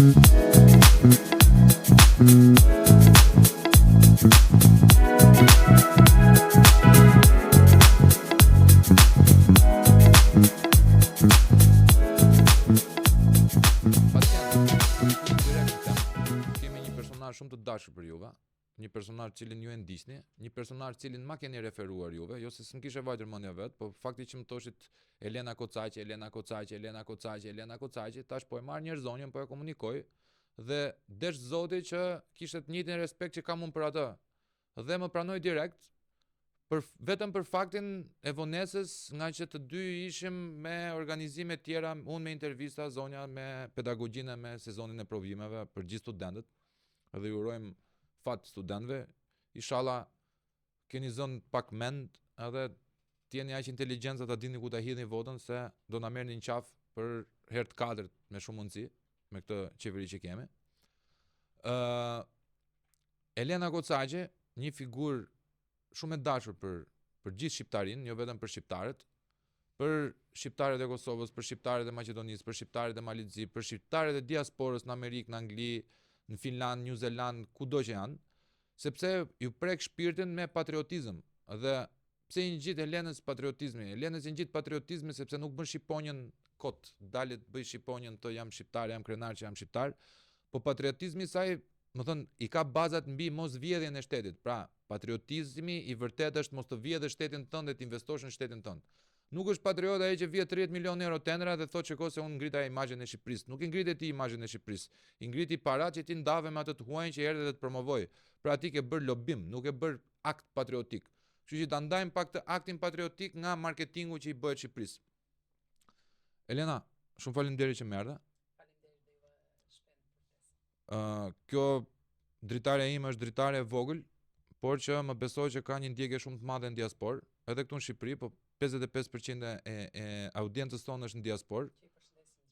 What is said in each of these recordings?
Kemi një personazh shumë të dashur për juve, një personazh të cilin ju e ndiqni, një personazh të cilin ma keni referuar juve, jo se s'më kishte vajtur mendja vet, po fakti që më thoshit Elena Kocaqi, Elena Kocaqi, Elena Kocaqi, Elena Kocaqi, tash po e marr njëherë zonjën, po e komunikoj dhe desh Zoti që kishte të njëjtin respekt që kam unë për atë. Dhe më pranoi direkt për vetëm për faktin e vonesës, nga që të dy ishim me organizime tjera, unë me intervista, zonja me pedagogjinë me sezonin e provimeve për gjithë studentët. Dhe ju urojmë fat studentëve. Inshallah keni zënë pak mend edhe të jeni aq inteligjent sa ta dini ku ta hidhni votën se do na merrni në qafë për herë të katërt me shumë mundësi me këtë qeveri që kemi. Ë uh, Elena Kocaqi, një figurë shumë e dashur për për gjithë shqiptarinë, jo vetëm për shqiptarët, për shqiptarët e Kosovës, për shqiptarët e Maqedonisë, për shqiptarët e Malit Zi, për shqiptarët e diasporës në Amerikë, në Angli, në Finlandë, New Zealand, kudo që janë, sepse ju prek shpirtin me patriotizëm dhe pse i ngjit Elenës patriotizmi? Elenës i ngjit patriotizmi sepse nuk bën shqiponjën kot, dalë të bëj shqiponjën të jam shqiptar, jam krenar që jam shqiptar, po patriotizmi i saj, me thënë, i ka bazat mbi mos vjedhjen e shtetit. Pra, patriotizmi i vërtetë është mos të vjedhësh shtetin tënd dhe të investosh në shtetin tënd. Nuk është patriot ai që vjedh 30 milion euro tendera dhe thotë shiko se unë ngrita imazhin e Shqipërisë. Nuk i ngrite ti imazhin e Shqipërisë. I ngriti paratë që ti ndave me atë të huajin që erdhi dhe të promovoi. Pra ti ke bërë lobim, nuk ke bërë akt patriotik. Kështu që ta ndajmë pak të aktin patriotik nga marketingu që i bëhet Shqipërisë. Elena, shumë faleminderit që më erdhe. Faleminderit dhe juve Shpend për ftesën. Ë, kjo dritarja ime është dritare e vogël, por që më besoj që ka një ndjekje shumë të madhe në diasporë, edhe këtu në Shqipëri, po 55% e, e audiencës tonë është në diasporë,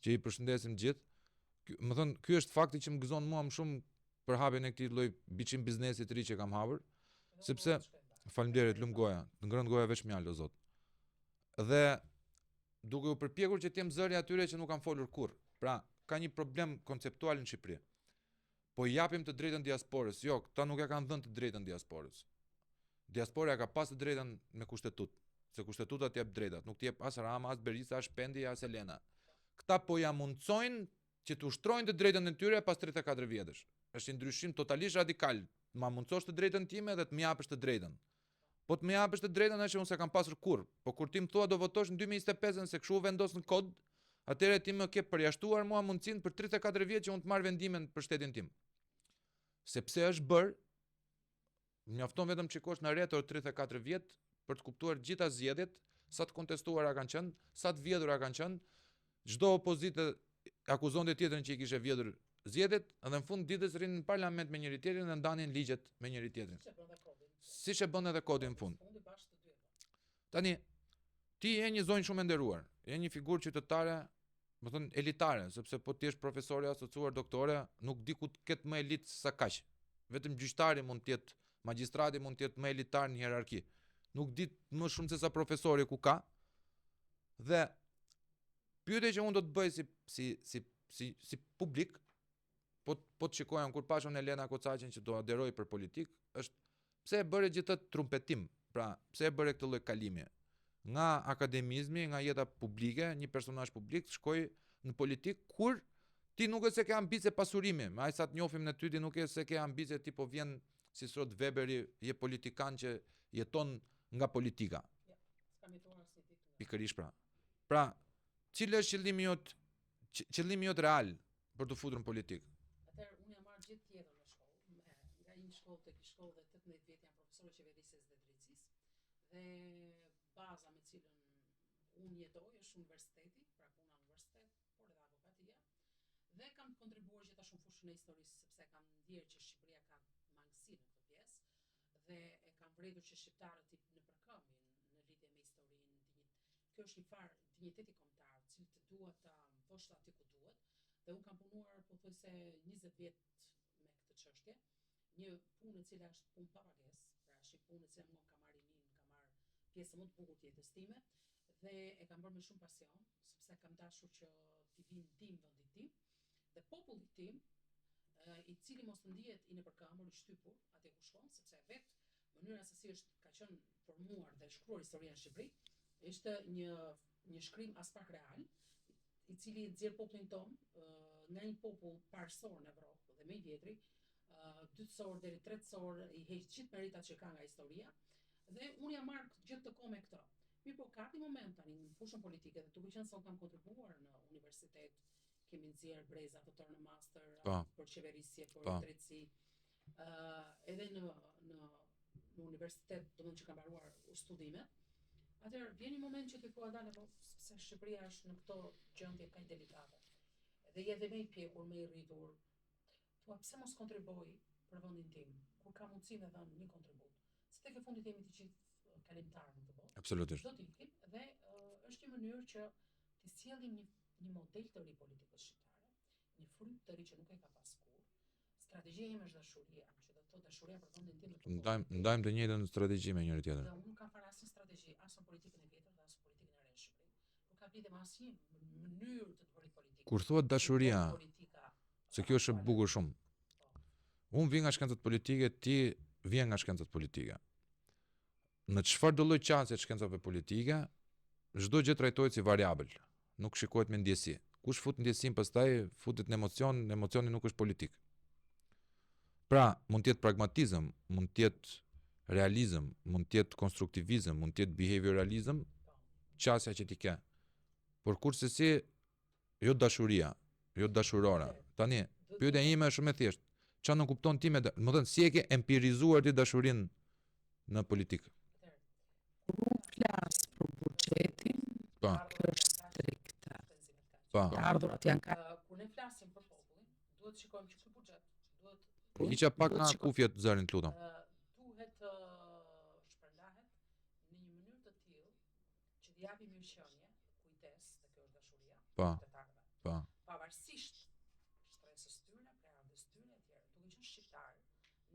që i përshëndesim të gjithë. Me thënë, ky është fakti që më gëzon mua më shumë për hapjen e këtij lloj biçim biznesi të ri që kam hapur, sepse faleminderit lum goja, të ngrëntë goja veç mjaltë o zot. Dhe duke u përpjekur që të jem zëri atyre që nuk kanë folur kurrë. Pra, ka një problem konceptual në Shqipëri. Po i japim të drejtën diasporës. Jo, këta nuk e kanë dhënë të drejtën diasporës. Diaspora e ka pas të drejtën me kushtetutë, se kushtetuta të jep drejtat, nuk të jep as Rama, as Berisha, as Shpendi, as Elena. Këta po ja mundësojnë që të ushtrojnë të drejtën e tyre pas 34 vjetësh. Është një ndryshim totalisht radikal. Ma mundësosh të drejtën time dhe të më japësh të drejtën. Po të më japësh të drejtën është që unë s'e kam pasur kurrë. Po kur ti më thua do votosh në 2025-ën se kështu u vendos në kod, atëherë ti më ke përjashtuar mua mundësinë për 34 vjet që unë të marr vendimin për shtetin tim. Sepse është bërë mjafton vetëm të shikosh në retro 34 vjet për të kuptuar gjitha zgjedhjet, sa të kontestuara kanë qenë, sa të vjedhura kanë qenë, çdo opozitë akuzonte tjetrën që i kishte vjedhur zgjedhjet dhe në fund ditës rrinin në parlament me njëri tjetrin dhe ndanin ligjet me njëri tjetrin. Siç e bën edhe kodi në fund. Tani ti je një zonjë shumë e nderuar, je një figurë qytetare, me thënë elitare, sepse po të jesh profesore asociuar doktore, nuk di ku të ketë më elitë sa kaq. Vetëm gjyqtari mund të jetë, magjistrati mund të jetë më elitar në hierarki. Nuk di më shumë se sa profesori ku ka. Dhe Pyetja që unë do të bëj si si si si si publik, po po të shikoja kur pashë unë Elena Kocaqin që do aderoj për politikë, është pse e bëre gjithë këtë trumpetim? Pra, pse e bëre këtë lloj kalimi? Nga akademizmi, nga jeta publike, një personazh publik të shkoj në politikë kur ti nuk është se ke ambicie pasurimi, me aq sa të njohim ne ty ti nuk është se ke ambicie ti po vjen si thotë Weberi, je politikan që jeton nga politika. Ja, s'kam jetuar asnjë ditë. Pikërisht pra. Pra, cili është qëllimi jot, qëllimi jot real për t'u futur në politikë? Atëherë unë jam marrë gjithë jetën në shkollë, nga një shkollë tek një shkollë dhe 18 vjet jam profesore qeverisjes dhe drejtësisë dhe baza me cilën unë jetoj është universiteti, pra puna në universitet, por edhe avokatia. Dhe kam kontribuar gjithashtu në fushën e historisë sepse kam ndjerë që Shqipëria ka mangësi në këtë pjesë dhe e kam vërejtur që shqiptarët i nëpërkëmbin në lidhje me historinë, dinjit. Kjo është një farë dinjiteti kombëtar, të cilin të dua ta vësh aty ku duhet. Dhe unë kam punuar pothuajse 20 vjet me këtë çështje. Një punë e cila është punë pa pagesë, pra është një punë e cila mua më ka marrë rininë, më ka marrë pjesën më të bukur të jetës time dhe e kam bërë me shumë pasion, sepse kam dashur që t'i vi ndihmë vendit tim. Dhe populli tim, i cili mos të ndihet i nëpërkëmbur, i shtypur atje ku shkon, sepse vetë mënyra se si është ka qenë formuar dhe shkruar historia në Shqipëri, ishte një një shkrim aspak real, i cili nxjerr popullin tonë nga një popull parësor në Evropë dhe më i vjetri, dytësor deri tretësor, i heq gjithë meritat që ka nga historia dhe unë jam marrë gjithë këtë kohë me këtë. Mirëpo ka ardhur moment tani në fushën politike dhe duke qenë se unë kam kontribuar në universitet, kemi nxjerr breza të tërë në master pa. Po. për qeverisje, për pa. Po. drejtësi, ë uh, edhe në në në universitet, domethënë që kam mbaruar studimet. Atëherë vjen një moment që ti thua dale, po sepse Shqipëria është në këto gjendje kaq delikate. Dhe je edhe më i pjekur, më i rritur. Thua pse mos kontribuoj për vendin tim, kur ka mundësi me dhënë një kontribut. Se tek e fundit jemi të gjithë kalimtarë në këtë botë. Absolutisht. Do të ikim dhe uh, është një mënyrë që të sjellim një një model të ri politikës shqiptare, një frymë të ri që nuk e ka pas kurrë. Strategjia ime është dashuria, që do të thotë dashuria për vendin tim. Ndajmë ndajmë të njëjtën strategji me njëri tjetrin. Dhe unë nuk kam fare asnjë strategji, as në politikën e vjetër dhe as në politikën e re në Shqipëri. Nuk ka lidhje me asnjë mënyrë të të bërit politikë. Kur thua dashuria, politika, se kjo është e bukur shumë. Po. Unë vij nga shkencat politike, ti vjen nga shkencat politike. Në çfarëdo lloj qasje të shkencave politike, çdo gjë trajtohet si variabël, nuk shikohet me ndjesi. Kush fut ndjesinë pastaj futet në emocion, emocioni nuk është politik. Pra, mund të jetë pragmatizëm, mund të jetë realizëm, mund të jetë konstruktivizëm, mund të jetë behavioralizëm, qasja që ti ke. Por kurrsesi jo dashuria, jo dashurore. Tani, pyetja ime është shumë e thjeshtë. Çfarë nënkupton ti me, domethënë si e ke empirizuar ti dashurinë në politikë? Kur unë flas për buxhetin, po. kjo është strikte. Po. Të ardhurat janë ka. Kur ne flasim për popullin, duhet të shikojmë që ky buxhet duhet Hiqja pak nga kufjet zërin, të lutem. Duhet të shpërndahet në një mënyrë të tillë që të japi mirëqenie, kujdes, dhe kjo është dashuria, po. qytetarëve. Po. Pavarësisht shtresës tyre, prejardhjes tyre etj. Duke qenë shqiptar,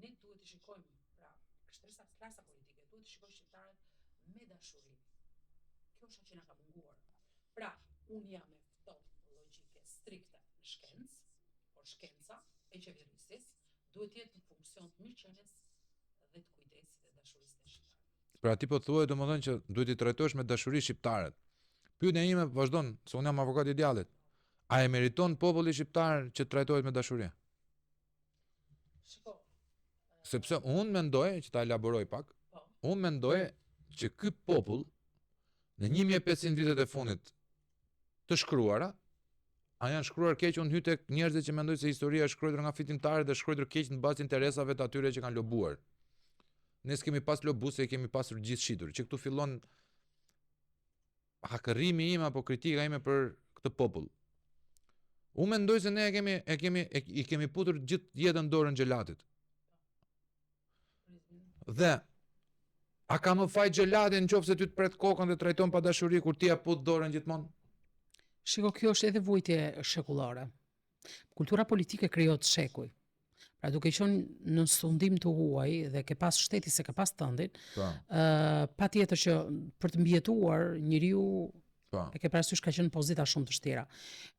ne duhet të shikojmë, pra, shtresa klasa politike, duhet të shikojë shqiptarët me dashuri. Kjo është ajo që na ka munguar. Pra, unë jam e ftohtë logjike strikte në shkencë, por shkenca e qeverisjes duhet të jetë në funksion të mirëqenies dhe të kujdesit dhe dashurisë ndaj shqiptarëve. Pra ti po thua domethënë që duhet t'i trajtosh me dashuri shqiptarët. Pyetja ime vazhdon, se unë jam avokat i djallit. A e meriton populli shqiptar që të trajtohet me dashuri? Shiko. Sepse unë mendoj që ta elaboroj pak. Po. Unë mendoj që ky popull në 1500 vitet e fundit të shkruara, a janë shkruar keq unë hy tek njerëzit që mendojnë se historia është shkruar nga fitimtarët dhe shkruar keq në bazë të interesave të atyre që kanë lobuar. Ne s'kemi pas lobu se i kemi pasur gjithë shitur, që këtu fillon hakërrimi im apo kritika ime për këtë popull. Unë mendoj se ne e kemi e kemi e, i kemi puthur gjithë jetën dorën xhelatit. Dhe a ka më faj xhelati në qoftë se ty të pret kokën dhe trajton pa dashuri kur ti ia puth dorën gjithmonë? Shiko, kjo është edhe vuajtje shekullore. Kultura politike krijohet shekuj. Pra duke qenë në sundim të huaj dhe ke pas shteti s'e ke pas tëndin, po. ë uh, patjetër që për të mbijetuar njeriu po. e ke parasysh ka qenë në pozita shumë të vështira.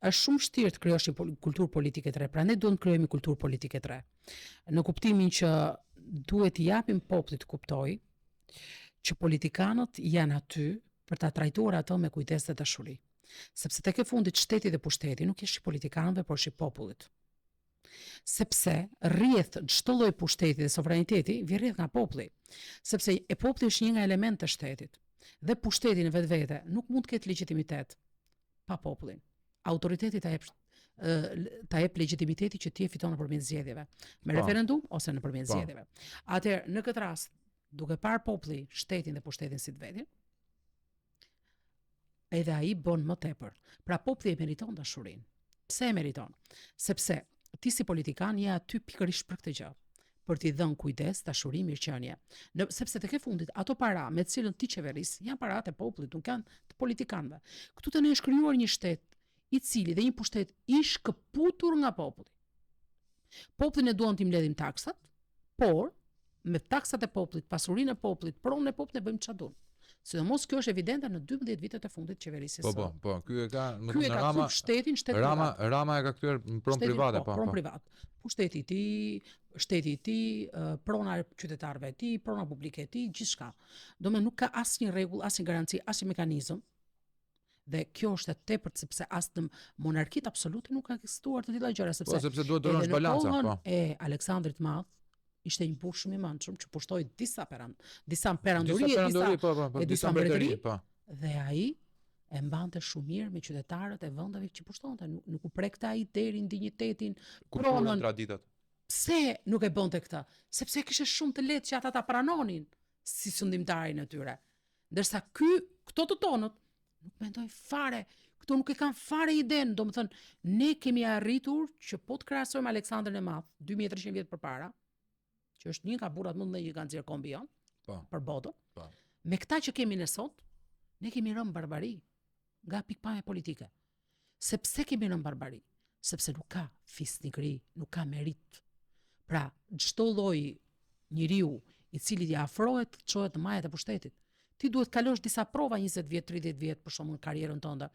Është shumë vështirë të krijosh një kulturë politike të re. Pra ne duhet të krijojmë një kulturë politike të re. Në kuptimin që duhet t'i japim popullit të kuptojë që politikanët janë aty për ta trajtuar atë me kujdes dhe dashuri. Sepse tek e fundit shteti dhe pushteti nuk është i politikanëve, por është i popullit. Sepse rrjedh çdo lloj pushteti dhe sovraniteti vjen rrjedh nga populli. Sepse e populli është një nga elementët e shtetit. Dhe pushteti në vetvete nuk mund të ketë legjitimitet pa popullin. Autoriteti ta jep ta jep legjitimiteti që ti e fiton nëpërmjet zgjedhjeve, me po. referendum ose nëpërmjet po. zgjedhjeve. Atëherë, në këtë rast, duke parë populli shtetin dhe pushtetin si të vetin, edhe ai bën më tepër. Pra populli e meriton dashurinë. Pse e meriton? Sepse ti si politikan je aty pikërisht për këtë gjë, për t'i dhënë kujdes, dashuri, mirëqenie. Në, sepse tek e fundit ato para me të cilën ti qeveris janë paratë e popullit, nuk janë të politikanëve. Këtu te ne është krijuar një shtet i cili dhe një pushtet i shkëputur nga populli. Popullin e duan t'i mbledhim taksat, por me taksat e popullit, pasurinë e popullit, pronën e popullit ne bëjmë çfarë duam. Sidomos kjo është evidente në 12 vitet e fundit qeverisjes. Po, po, po, ky e ka, më ky e ka Rama, shtetin, shtet Rama, privat. Rama e ka kthyer në pronë private, po, po. Pronë po. privat. Pushteti i tij, shteti i tij, prona e qytetarëve e tij, prona publike e tij, gjithçka. Domethënë nuk ka asnjë rregull, asnjë garanci, asnjë mekanizëm. Dhe kjo është e tepërt sepse as në monarkitë absolute nuk ka ekzistuar të tilla gjëra sepse Po, sepse duhet të ruash balanca, po. E Aleksandrit të Madh ishte një burrë shumë i mençur që pushtoi disa peran, disa perandori, disa perandori, po, po, po, e disa mbretëri, po. Dhe ai e mbante shumë mirë me qytetarët e vendeve që pushtonte, nuk, nuk u prekte ai deri në dinjitetin, pronën, traditat. Pse nuk e bënte këtë? Sepse kishte shumë të lehtë që ata ta pranonin si sundimtarin e tyre. Ndërsa ky, këto të tonët, nuk mendojnë fare, këto nuk e kanë fare idenë, domethënë, ne kemi arritur që po të krahasojmë Aleksandrin e Madh, 2300 vjet përpara, që është një nga burrat më të mëdhenj që ka nxjerrë kombi jonë, po. për botën, po. me këta që kemi ne sot, ne kemi rënë barbari nga pikëpamja politike. Sepse kemi rënë barbari? Sepse nuk ka fisnikëri, nuk ka meritë. Pra, çdo lloj njeriu i cili i afrohet, çohet në majat e pushtetit. Ti duhet kalosh disa prova 20 vjet, 30 vjet për shembull në karrierën tënde.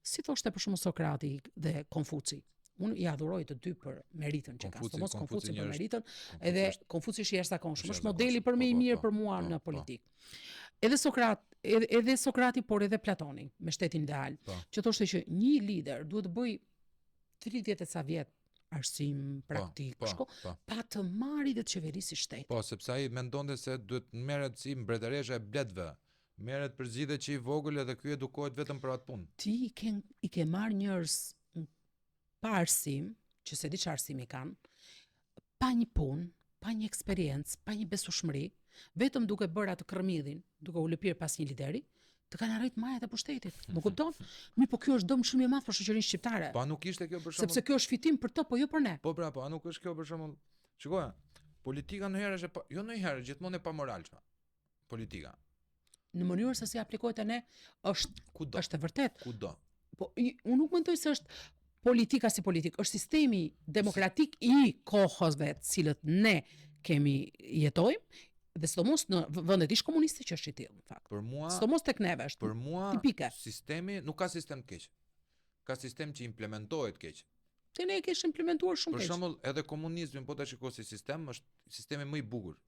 Si thoshte për shembull Sokrati dhe Konfuci. Unë i adhuroj të dy për meritën që kanë, sidomos Konfuci për meritën, edhe Konfuci është i jashtëzakonshëm, është modeli për më i po, po, mirë po, për mua në politikë. Edhe Sokrat, edhe, edhe Sokrati, por edhe Platoni me shtetin ideal, po. që thoshte që një lider duhet të bëjë 30 e ca vjet arsim, po, praktik, po, shko, po. pa të marrë dhe të qeverisë shtetin. Po, sepse ai mendonte se duhet të merret si mbretëresha e bletëve. Merret përzgjidhet që i vogël edhe ky edukohet vetëm për atë punë. Ti i ke i ke marrë njerëz pa arsim, që s'e di çfarë arsimi kanë, pa një punë, pa një eksperiencë, pa një besueshmëri, vetëm duke bërë atë kërmidhin, duke u lëpirë pas një lideri, të kanë arrit majat e pushtetit. Më kupton? Mirëpo kjo është dëm shumë i madh për shoqërinë shqiptare. Po nuk ishte kjo për shembull. Sepse kjo është fitim për të, po jo për ne. Po pra, po a nuk është kjo për shembull? Shikoje, politika ndonjëherë është e pa, jo ndonjëherë, gjithmonë e pamoralshme. Politika. Në mënyrën se si aplikohet te ne është kudo. Është e vërtetë. Kudo. Po unë nuk mendoj se është politika si politikë, është sistemi demokratik i kohëve të cilët ne kemi jetojmë dhe sidomos në vendet ish komuniste që është i tillë në fakt. Për mua, sidomos tek neve është. Për mua tipike. Sistemi nuk ka sistem të keq. Ka sistem që implementohet keq. Te ne e kishte implementuar shumë keq. Për shembull, edhe komunizmin po ta shikosh si sistem është sistemi më i bukur.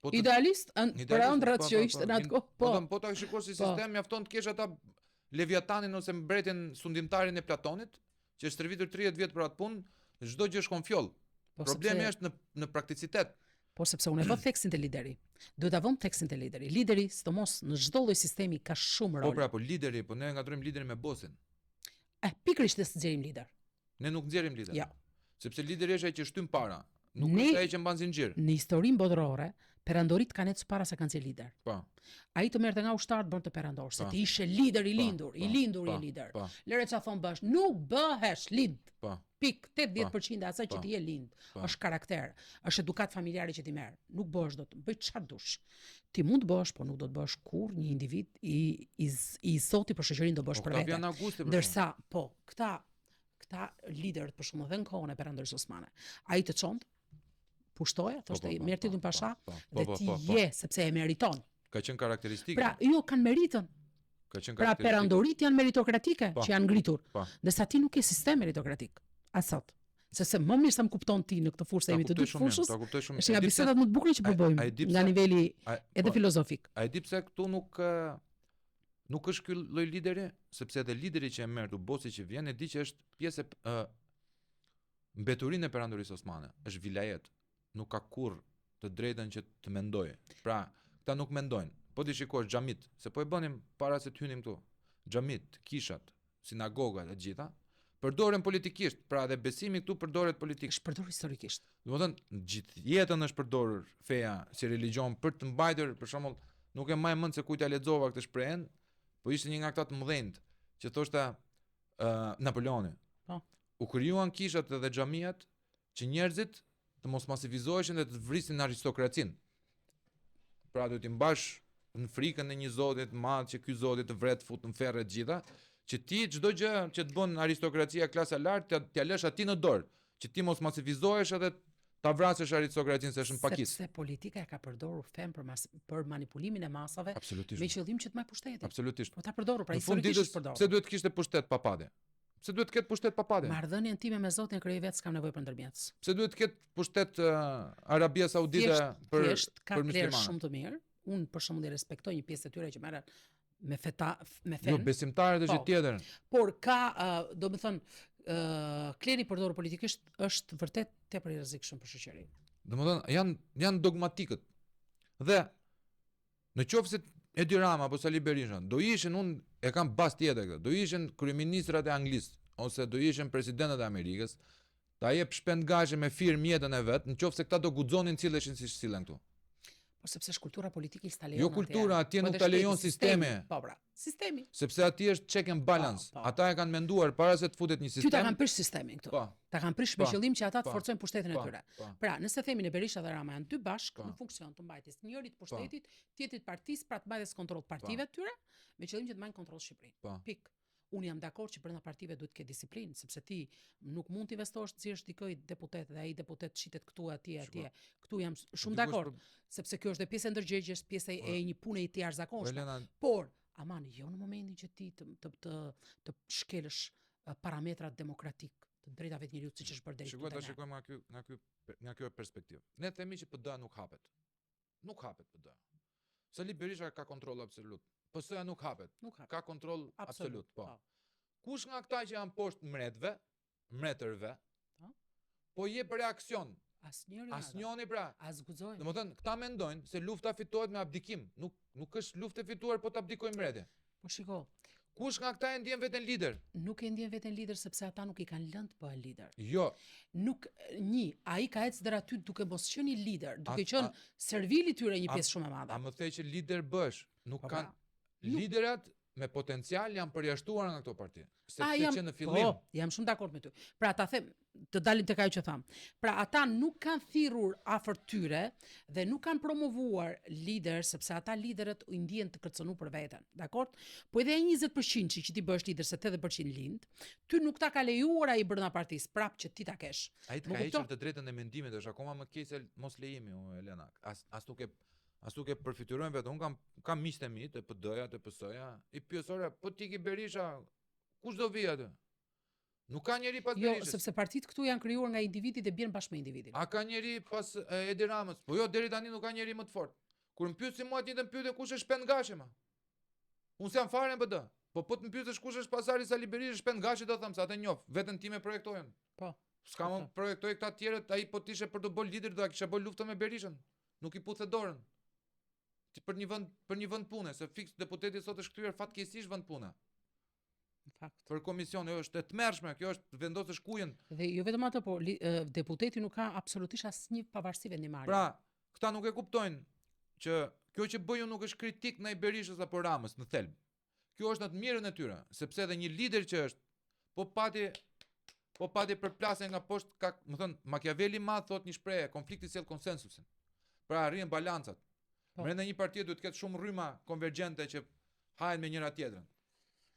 Po të, idealist, an, për ëndrrat po, që po, ishte në atë kohë. Po, po, po ta shikosh si po. sistem, mjafton të kesh ata Leviatanin ose mbretin sundimtarin e Platonit, që është stërvitur 30 vjet për atë punë, çdo gjë shkon fjoll. Po, Problemi sepse... është në në prakticitet. Po sepse unë e vë theksin te lideri. Duhet ta vëmë theksin te lideri. Lideri, sidomos në çdo lloj sistemi ka shumë rol. Po pra, po lideri, po ne ngatërrojmë liderin me bosin. E pikërisht ne s'nxjerrim lider. Ne nuk nxjerrim lider. Jo. Sepse lideri është ai që shtyn para, nuk ne, është ai që mban zinxhir. Në historinë botërore, perandoritë kanë ecur para se kanë nxjerrë lider. Po. Ai të merrte nga ushtarët bënte perandor, se ti ishe lider i po, lindur, i po, lindur i lider. Po. Lëre ça thonë bësh, nuk bëhesh lind. Po. Pik 80% e asaj që ti je lind, është karakter, është edukatë familjare që ti merr. Nuk bëhesh dot, bëj çfarë dush. Ti mund të bëhesh, po nuk do të bëhesh kurrë një individ i i i zoti për shoqërinë do bëhesh për vete. Ndërsa, po, këta këta liderët për shembull dhe në kohën e perandorisë osmane. Ai të çonte pushtoje, po, thoshte po, po, merr titullin pasha dhe ti je sepse e meriton. Ka qenë karakteristike. Pra, jo kanë meritën. Ka qenë pra, karakteristike. Pra perandoritë janë meritokratike që janë ngritur. Ndërsa ti nuk ke sistem meritokratik. As sot. Sepse më mirë sa më kupton ti në këtë fushë, se jemi të dy fushës. Ta kuptoj shumë. Është nga bisedat më të bukura që po bëjmë nga niveli edhe filozofik. A e di pse këtu nuk Nuk është ky lloj lideri, sepse edhe lideri që e merr këtu, bosi që vjen, e di që është pjesë e uh, mbeturinë e perandorisë osmane, është vilajet. Nuk ka kurrë të drejtën që të mendojë. Pra, këta nuk mendojnë. Po t'i shikosh xhamitë, se po e bënim para se të hynim këtu. Xhamitë, kishat, sinagogat e gjitha, përdoren politikisht, pra edhe besimi këtu përdoret politikisht. Është përdorur historikisht. Domethënë, gjithë jetën është përdorur feja si religjion për të mbajtur, për shembull, nuk e mbaj mend se kujt ia lexova këtë shprehjen, po ishte një nga këta të mëdhenjtë që thoshte uh, Napoleoni. Po. U krijuan kishat edhe xhamiat që njerëzit të mos masivizoheshin dhe të vrisnin aristokracinë. Pra duhet t'i mbash në frikën e një zoti të madh që ky zoti të vret fut në ferr e të gjitha, që ti çdo gjë që të bën aristokracia klasa e lartë t'ia lësh atij në dorë, që ti mos masivizohesh edhe Ta vrasësh aristokracinë se është në pakicë. Sepse politika e ka përdorur fenë për mas, për manipulimin e masave Absolutisht. me qëllim që të mbajë pushtetin. Absolutisht. Po ta përdorur, pra Në fund historikisht ditës, është përdorur. pse duhet të kishte pushtet papati? Pse duhet të ketë pushtet papati? Marrëdhënien time me Zotin e krijoj vetë, s'kam nevojë për ndërmjetës. Pse duhet të ketë pushtet uh, Arabia Saudite Thjesht, për thjesht ka për kler muslimanët? shumë të mirë. Unë për shembull i respektoj një pjesë të tyre që merren me feta me Jo, fen. besimtarët është Po. tjetër. Por ka, uh, do të thënë, uh, kleri përdorur politikisht është vërtet tepër i rrezikshëm për shoqërinë. Domethënë janë janë dogmatikët. Dhe në qoftë se Edi Rama apo Sali Berisha do ishin unë e kam bast tjetër këtë, do ishin kryeministrat e Anglisë ose do ishin presidentët e Amerikës, ta jep Shpend Gashi me firmë jetën e vet, në qoftë se këta do guxonin silleshin siç sillen këtu. Po sepse është kultura politike s'ta lejon. Jo kultura, atje Po nuk edhe ta lejon shteti, sistemi. Po pra, sistemi. Sepse atje është check and balance. Po, po. Ata e kanë menduar para se të futet një Ty ta sistem. kanë prish sistemin këtu. Po, Ta kanë prish me Po, qëllim që ata të po, forcojnë pushtetin e po, tyre. po. Pra, nëse themi në Berisha dhe Rama janë dy bashkë Po. në funksion të mbajtjes njërit pushtetit, tjetrit partisë, pra të mbajtjes kontroll partive të tyre, me qëllim që të mbajnë kontroll Shqipërinë. Po. Pik. Unë jam dakord që brenda partive duhet të ketë disiplinë, sepse ti nuk mund të investosh të nxjerrësh dikoj deputet dhe ai deputet shitet këtu atje Shiko. atje. Këtu jam s- shumë Dikush dakord, për- sepse kjo është dhe pjesë e ndërgjegjes, pjesë e një pune të Po, jashtëzakonshme. Elena, Por, aman, jo në momentin që ti të të të, të shkelësh eh, parametrat demokratik të drejtave të njeriut siç është bërë deri Shikoj këtu. ta te ne. shikojmë nga ky nga ky nga kjo perspektivë. Ne themi që PD nuk hapet. Nuk hapet PD. Sali Berisha ka kontroll absolut. PS-ja nuk hapet. Nuk hapet. Ka kontroll absolut, po. Kush nga këta që janë poshtë mretëve, mretërve, Po. po jep reaksion. Asnjëri nga ata. Asnjëri pra. As guxojnë. Domethënë, këta mendojnë se lufta fitohet me abdikim. Nuk nuk është luftë e fituar po të abdikojnë mbreti. Po shiko, Kush nga këta e ndjen veten lider? nuk e ndjen veten lider sepse ata nuk i kanë lënë të bëhen lider. Jo, Nuk një, ai ka ecë deri aty duke mos qenë një lider, duke A- qenë servil i tyre një a- pjesë shumë e madhe. a më the që lider bësh? Nuk Po pra, kanë nuk- liderat me potencial janë përjashtuar nga këto parti. Sepse A, jam, që në fillim Po, jam shumë dakord me ty. Pra ta them, të dalim tek ajo që tham. Pra ata nuk kanë thirrur afër tyre dhe nuk kanë promovuar lider sepse ata liderët i ndjen të kërcënuar për veten, dakord? Po edhe ai 20% që, që ti bësh lider se 80% lind, ty nuk ta ka lejuar ai brenda partisë prap që ti ta kesh. Ai të Më ka kupton? hequr të drejtën e mendimit, është akoma më keq se mos lejimi, o Elena. As as nuk e as nuk e përfytyrojnë vetë. Unë kam kam miqtë e mi, të PD-ja, të PS-ja, i pyes ore, po ti ki Berisha, kush do vi aty? Nuk ka njeri pas Jo, Berishës. sepse partitë këtu janë krijuar nga individi dhe bien bashkë me individin. A ka njeri pas e, Edi Ramës? Po jo, deri tani nuk ka njeri më të fortë. Kur më pyesin mua të njëjtën pyetje, kush është Shpend Gashi ma? Unë s'jam fare në PD. Po po të më pyesësh kush është pasari Sali Berishës, Shpend Gashi do them se atë njoh, veten time projektojnë. Po. S'ka më Kuptoj. projektoj këta tjerët, ai po t'ishe për të bërë lider, do ta kishe bërë luftën me Berishën. Nuk i puthe dorën. Ti për një vend për një vend pune, se fiks deputeti sot është kthyer fatkeqësisht vend pune. Në fakt. Për komision, jo është e tmerrshme, kjo është të vendosësh kujën. Dhe jo vetëm atë, po li, e, deputeti nuk ka absolutisht asnjë pavarësi vendimmarrje. Pra, këta nuk e kuptojnë që kjo që bëj unë nuk është kritik ndaj Berishës apo Ramës në thelb. Kjo është në të mirën e tyre, sepse edhe një lider që është, po pati po pati përplasje nga poshtë, ka, më thënë, Machiavelli ma thot një shprehje, konflikti sjell konsensusin. Pra arrihen balancat. Po. Brenda një partie duhet të ketë shumë rryma konvergjente që hahen me njëra tjetrën.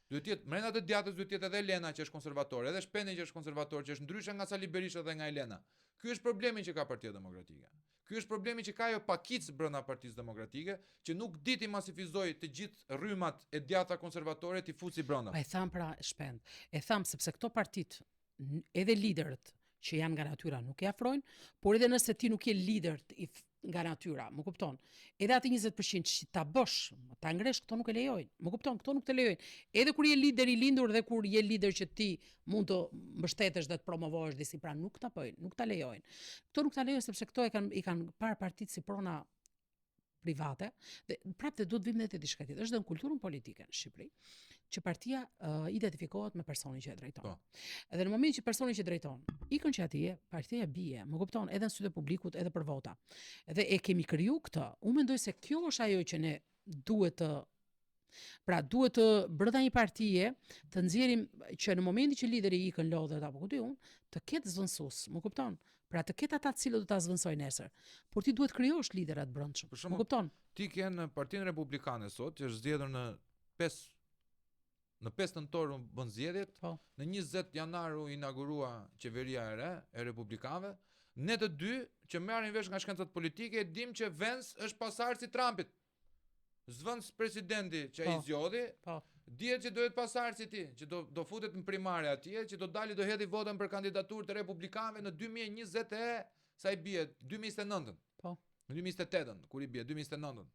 Duhet të jetë brenda të djathtës duhet të jetë edhe Elena që është konservatore, edhe Shpendi që është konservator, që është ndryshe nga Sali Berisha dhe nga Elena. Ky është problemi që ka Partia Demokratike. Ky është problemi që ka ajo pakicë brenda Partisë Demokratike, që nuk di ti masifizojë të gjithë rrymat e djathta konservatore ti fusi brenda. Pa e tham pra shpend. E tham sepse këto partit, n- edhe liderët që janë nga natyra nuk e afrojnë, por edhe nëse ti nuk je lider t- i f- nga natyra, më kupton? Edhe atë 20% që ta bësh, ta ngresh, këto nuk e lejojnë. Më kupton? Këto nuk të lejojnë. Edhe kur je lider i lindur dhe kur je lider që ti mund të mbështetesh dhe të promovohesh disi, pra nuk ta bëjnë, nuk ta lejojnë. Këto nuk ta lejojnë sepse këto e kanë i kanë parë partitë si prona private dhe prapë dhe duhet vim edhe te diçka tjetër. Është dhe në kulturën politike në Shqipëri që partia uh, identifikohet me personin që e drejton. Po. Edhe në momentin që personi që drejton ikën që atje, partia bie, më kupton, edhe në sytë e publikut, edhe për vota. Dhe e kemi kriju këtë. Unë mendoj se kjo është ajo që ne duhet të Pra duhet të brenda një partie të nxjerrim që në momentin që lideri ikën lodhet apo ku di unë, të ketë zvendësues, më kupton? Pra të ketë ata të cilët do ta zvendësojnë nesër. Por ti duhet krijosh liderat brendshëm. Për Më shembull, kupton? Ti ke në Partinë Republikane sot, që është zgjedhur në 5 në 5 nëntor u bën zgjedhjet, Po. në 20 janar u inaugurua qeveria e re e republikanëve. Ne të dy që marrim vesh nga shkencat politike e dim që Vance është pasardhës i Trumpit. Zëvendës presidenti që ai po, zgjodhi, po. dihet që do jetë pasardhësi i tij, që do do futet në primare atje, që do dali do hedhi votën për kandidaturë të republikanëve në 2020 e sa i bie 2029-ën. Po. Në 2028-ën, kur i bie 2029-ën.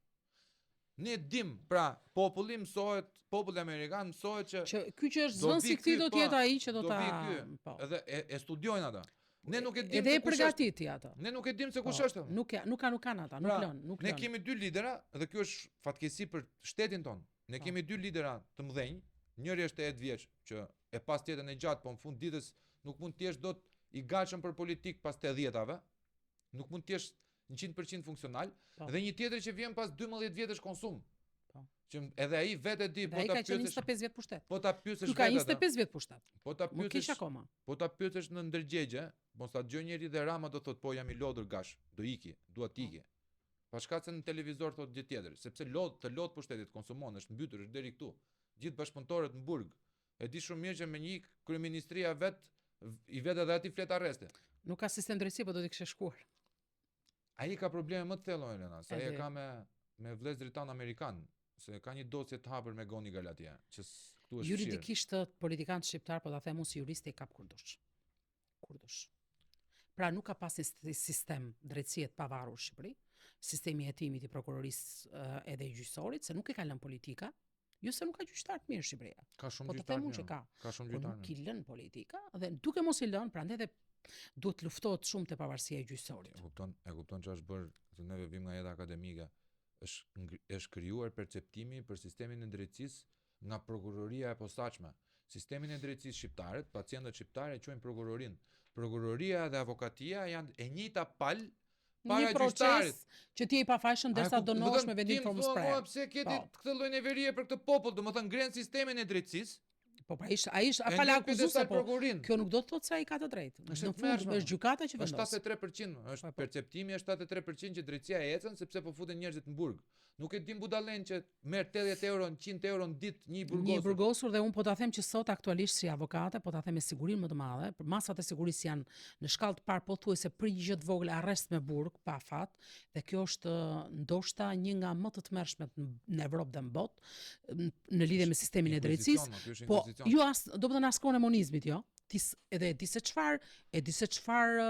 Ne dim, pra, populli mësohet, populli amerikan mësohet që që ky që është zëvendësi i këtij do të po, jetë ai që do ta po. Edhe e, e studiojnë ata. Ne nuk e dim se kush është. Edhe e atë. Ne nuk e dim se kush po, është. Nuk ja, nuk ka nuk kanë ata, nuk pra, lën, nuk lën. Ne kemi dy lidera dhe kjo është fatkeqësi për shtetin tonë. Ne po. kemi dy lidera të mëdhenj, njëri është 80 vjeç që e pas jetën e gjatë, po në fund ditës nuk mund të jesh dot i gatshëm për politikë pas 80-tave. Nuk mund të jesh 100% funksional po. dhe një tjetër që vjen pas 12 vjetësh konsum. Po. Që edhe ai vetë e di, po ta pyesësh. Ai ka 25 vjet pushtet. Po ta pyesësh vetë. Ka 25 vjet pushtet. Po ta pyesësh akoma. Po ta pyesësh në ndërgjegje, mos ta dëgjojë njeri dhe Rama do thotë po jam i lodhur gash, do iki, dua të po. iki. Pa shka se në televizor thotë gjë tjetër, sepse lodh, të lodh pushteti, të konsumon, është mbytur, është deri këtu. Gjithë bashkëpunëtorët në burg, E di shumë mirë që me një kryeministria vet i vet edhe atij fletë arresti. Nuk ka sistem drejtësie, po do të kishte shkuar. Ai ka probleme më të thella Elena, se ai e ka me me vëllezërit tanë amerikan, se ka një dosje të hapur me McGonigal atje, që këtu është Juridikisht politikanët shqiptar, po ta them unë si juriste i kap kur dush. Kur dush. Pra nuk ka pas një sistem drejtësie të pavarur në Shqipëri, sistemi i hetimit i prokurorisë edhe i gjyqësorit, se nuk e ka lënë politika, Jo se nuk ka gjyqtar të mirë Shqipëria. Ka shumë po gjyqtar. Po të them unë që ka. Ka shumë gjyqtar. Po nuk i lën politika dhe duke mos i lënë, prandaj edhe duhet të luftohet shumë te pavarësia e gjyqësorit. E kupton, e kupton çfarë është bërë, se neve vim nga jeta akademike. Është është krijuar perceptimi për sistemin e drejtësisë nga prokuroria e posaçme. Sistemin e drejtësisë shqiptarët, pacientët shqiptarë e quajnë prokurorinë. Prokuroria dhe avokatia janë e njëjta palë para një proces që ti je i pafajshëm derisa dënohesh me vendim formës prerë. Po pse ke ti po. këtë lloj neverie për këtë popull, domethënë ngren sistemin e drejtësisë? Po pra ish ai është pala akuzuese po. Kjo nuk do të thotë se ai ka të drejtë. Në fund është gjykata që vendos. Është 73%, është po, po. perceptimi është 73% që drejtësia ecën sepse po futen njerëzit në burg. Nuk e dim budallen që merr 80 euro, 100 euro në ditë një i burgosur. Një i burgosur dhe unë po ta them që sot aktualisht si avokate, po ta them me sigurinë më të madhe, për masat e sigurisë janë në shkallë të parë pothuajse për një gjë të vogël arrest me burg pa afat dhe kjo është ndoshta një nga më të tmerrshmet në Evropë dhe në botë në lidhje me sistemin e drejtësisë. Po jo as, domethënë as kohën e monizmit, jo. Ti edhe e di se çfarë, e di se çfarë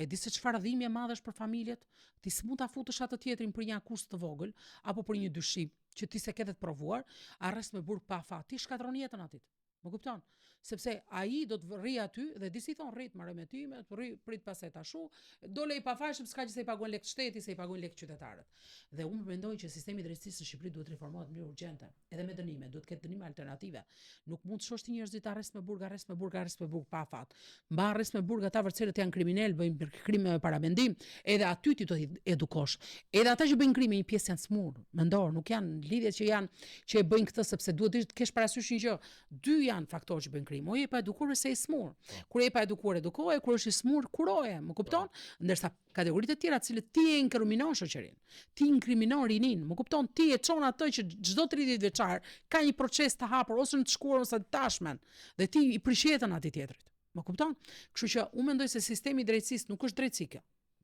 e di se çfarë dhimbje e madhe është për familjet, Ti s'mund ta futësh atë tjetrin për një akuzë të vogël apo për një dyshim që ti s'e ke dhe të provuar, arrest me burg pa afat, ti shkatërron jetën atij. Më kupton? Sepse ai do të rri aty dhe di si thon rri të marrë me ti, me të rri prit pastaj tashu, dole i pafajshëm s'ka gjë se i paguan lek shteti, se i paguajnë lek qytetarët. Dhe unë mendoj që sistemi i drejtësisë në Shqipëri duhet reformohet në mënyrë urgjente, edhe me dënime, duhet të ketë dënime alternative. Nuk mund të çosh ti njerëzit arrest me burg, arrest me burg, arrest me burg pa afat. Mba arrest me burg ata vërtet janë kriminelë, bëjnë krime me paramendim, edhe aty ti do t'i edukosh. Edhe ata që bëjnë krime një pjesë janë smur, mendor, nuk janë lidhje që janë që e bëjnë këtë sepse duhet të kesh parasysh një gjë. Dy janë faktorë që bëjnë krim, o je i paedukuar ose i smur. Po. Kur je i paedukuar edukoje, kur është i smur kuroje, më kupton? Po. Ndërsa kategoritë e tjera të cilët ti e inkriminon shoqërinë, ti inkriminon rinin, më kupton, ti e çon atë që çdo 30 vjeçar ka një proces të hapur ose në të shkuarën ose të tashmen dhe ti i prish jetën atij tjetrit. Më kupton? Kështu që unë mendoj se sistemi i drejtësisë nuk është drejtësi kjo.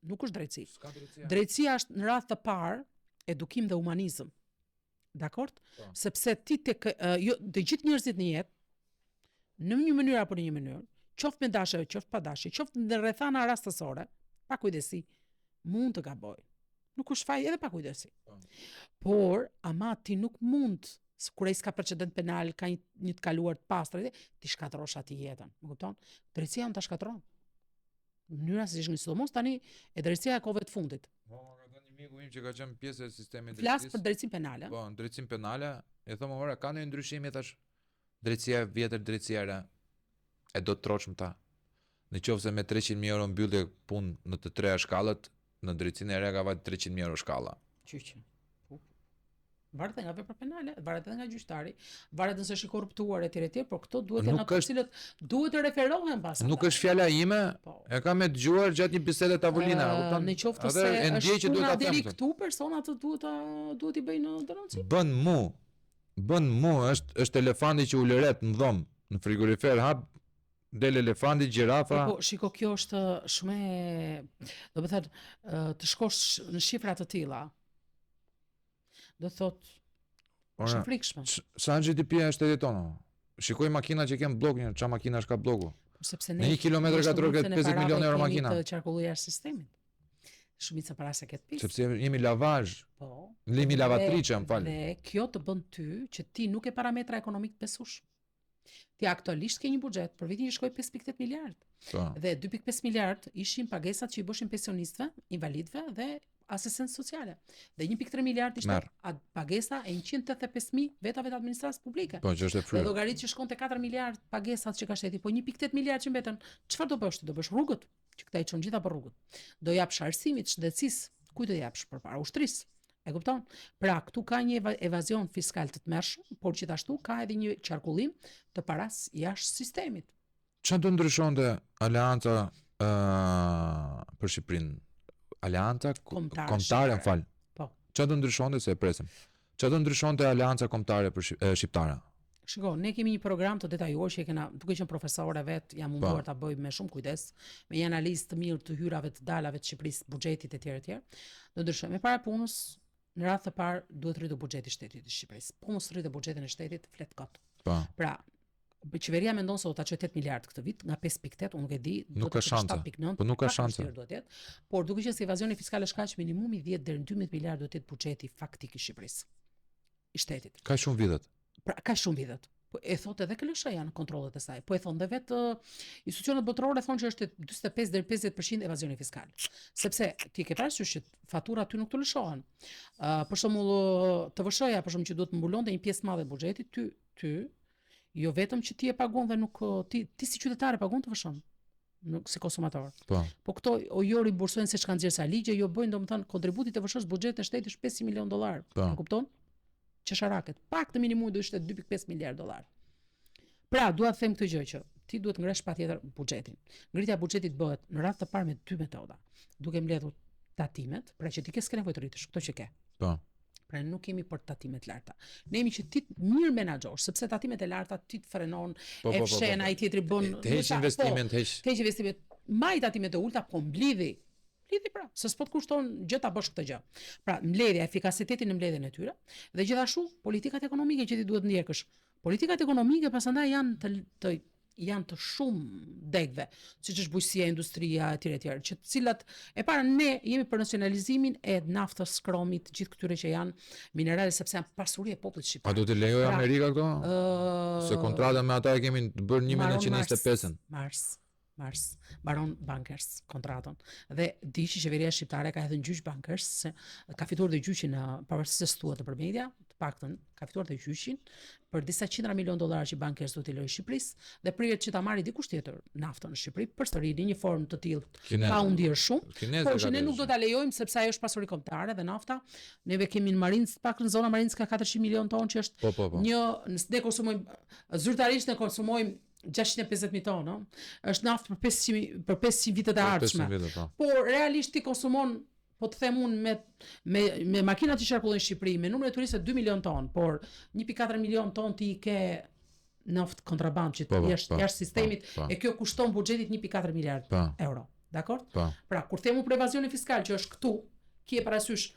Nuk është drejtësi. Drejtësia. Drejtësia është në radhë të parë edukim dhe humanizëm. Dakord? Po. Sepse ti tek jo të gjithë njerëzit në jetë në një mënyrë apo në një mënyrë, qoftë me dashje, qoftë pa dashje, qoftë në rrethana rastësore, pa kujdesi, mund të gabojë. Nuk është faj edhe pa kujdesi. Po. Por ama ti nuk mund kur ai s'ka precedent penal, ka një, një të kaluar të pastër, t'i shkatërrosh atij jetën. Më kupton? Drejtësia mund ta shkatërron. Mënyra se si është sidomos tani e drejtësia e kohëve të fundit. Po, më ka thënë një miku im që ka qenë pjesë e sistemit drejtësisë. Flas për drejtësinë penale. Po, drejtësinë penale, i them ore, ka ndonjë ndryshim i thash drejtësia e vjetër, drejtësia e re. E do të troç më tha. Në qoftë se me 300.000 euro mbyllje punë në të treja shkallët, në drejtësinë e re ka vajt 300.000 euro shkalla. Qyqe. Varet nga vepra penale, varet edhe nga gjyqtari, varet nëse është i korruptuar etj etj, por këto duhet janë ato të cilët duhet të referohen pas. Nuk është fjala ime, po. e kam e dëgjuar gjatë një bisede tavolina, uh, kupton? Në qoftë se e ndjej që duhet ta them. Deri këtu personat duhet ta duhet t'i bëjnë denoncim. Bën mu. Bën mu, është është elefanti që ulëret në dhomë, në frigorifer hap. Del elefanti, gjirafa. Po, po, shiko, kjo është shumë e, do të thënë, të shkosh në shifra të tilla. Do të thotë është e frikshme. Sa GDP-ja e shtetit tonë? Shikoj makina që kem bllok një, ça makinash ka blloku. Po sepse ne në një kilometër katror ke 50 milionë euro makina. Të qarkullojë jashtë sistemit. Shumica para se këtë pis. Sepse jemi lavazh. Po. Jemi lavatriçe, më fal. Dhe kjo të bën ty që ti nuk ke parametra ekonomik të besueshëm. Ti aktualisht ke një buxhet për vitin që shkoi 5.8 miliard. Po. Dhe 2.5 miliard ishin pagesat që i bëshin pensionistëve, invalidëve dhe asistencë sociale. Dhe 1.3 miliard ishte Merr. pagesa e 185.000 vetave të administratës publike. Po, që është e fryrë. Dhe llogarit që shkon te 4 miliard pagesat që ka shteti, po 1.8 miliard që mbeten, çfarë do bësh ti? Do bësh rrugët, që këta i çon gjitha për rrugët. Do japsh arsimit, shëndetësisë, kujt do japsh përpara ushtrisë? E kupton? Pra, këtu ka një evazion fiskal të tmerrshëm, por gjithashtu ka edhe një qarkullim të paras jashtë sistemit. Ça do ndryshonte Aleanca uh, për Shqipërinë? Aleanca Kombëtare, kombëtare më fal. Po. Ça do ndryshonte se e presim? Ça do ndryshonte Aleanca Kombëtare për Shqiptare? Shiko, ne kemi një program të detajuar që e kena, duke qenë profesore vet, jam po. munduar ta bëj me shumë kujdes, me një analizë të mirë të hyrave, të dalave të Shqipërisë, buxhetit etj etj. Do ndryshojmë. E para punës, në radhë të parë duhet rritur buxheti i shtetit të Shqipërisë. Po mos rritet buxhetin e shtetit, flet kot. Po. Pra, qeveria mendon se do ta çojë 8 miliard këtë vit, nga 5.8, unë nuk e di, nuk ka shanse. 7.9. Po nuk ka shanse. Duhet të jetë. Por duke qenë se evazioni fiskal është kaq minimumi 10 deri në 12 miliard duhet të jetë buxheti faktik i Shqipërisë. i shtetit. Kaq shumë vidhet. Pra, kaq shumë vidhet. Po e thotë edhe KLSH-ja në kontrollet e saj. Po e thonë dhe vetë institucionet botërore thonë që është 45 deri 50% evazioni fiskal. Sepse ti ke parasysh që faturat ty nuk të lëshohen. Uh, për shembull TVSH-ja, për shembull që duhet të mbulonte një pjesë të madhe të buxhetit, ty ty jo vetëm që ti e paguan dhe nuk ti ti si qytetar e paguan TVSH-n nuk si konsumator. Po. Po këto o jo rimbursojnë se ç'kanë nxjerrë sa ligje, jo bëjnë domethënë kontributi i TVSH-së buxhetit të shtetit është 500 milion dollar. Po. E kupton? Qesharaket. Pak të minimumi do ishte 2.5 miliard dollar. Pra, dua të them këtë gjë që ti duhet ngresh patjetër buxhetin. Ngritja e buxhetit bëhet në radhë të parë me dy metoda. Duke mbledhur tatimet, pra që ti ke s'ke nevojë të rritësh këto që ke. Po. Pra nuk kemi për tatime të larta. Ne jemi që ti mirë menaxhosh, sepse tatimet e larta ti të frenon, po, e po, po, fshen, po, po. ai tjetri bën, të heq po, investimet, të heq. Të heq investimet. Maj tatimet e ulta, po mblidhi. Mblidhi pra, se s'po të kushton gjë ta bësh këtë gjë. Pra, mbledhja, efikasiteti në mbledhjen e tyre dhe gjithashtu politikat ekonomike që ti duhet ndjekësh. Politikat ekonomike pasandaj janë të, të janë të shumë degëve, siç është bujqësia, industria etj etj, që të cilat e para ne jemi për nacionalizimin e naftës, kromit, gjithë këtyre që janë minerale sepse janë pasuri e popullit shqiptar. A do t'i lejojë pra, Amerika këto? Uh, Se kontratën me ata e kemi të bërë 1925-ën. Mars, Mars, mbaron Bankers kontratën. Dhe di që qeveria shqiptare ka hedhur në gjyq Bankers, se ka fituar dhe gjyqin në pavarësisht se s'thuhet nëpër media, të paktën ka fituar dhe gjyqin për disa qindra milion dollarë që Bankers duhet t'i lërë Shqipërisë dhe priret që ta marrë dikush tjetër naftën në Shqipëri përsëri në një formë të tillë pa u ndier shumë, por që ne nuk do ta lejojmë sepse ajo është pasuri kombëtare dhe nafta neve kemi në Marincë, të paktën zona Marincë ka 400 milion ton që është po, po, po. një ne konsumojmë zyrtarisht ne konsumojmë 650.000 ton, ëh. Është naftë për 500 për 500 vitet e ardhshme. Vite, po. Por realisht ti konsumon po të them unë me me me makinat që qarkullojnë në Shqipëri, me numrin e turistëve 2 milion ton, por 1.4 milion ton ti i ke naftë kontrabandë që po, po, jashtë po, jashtë sistemit po, po. e kjo kushton buxhetit 1.4 miliard po. euro. Dakor? Po. Pra, kur themu për evazionin fiskal që është këtu, kije parasysh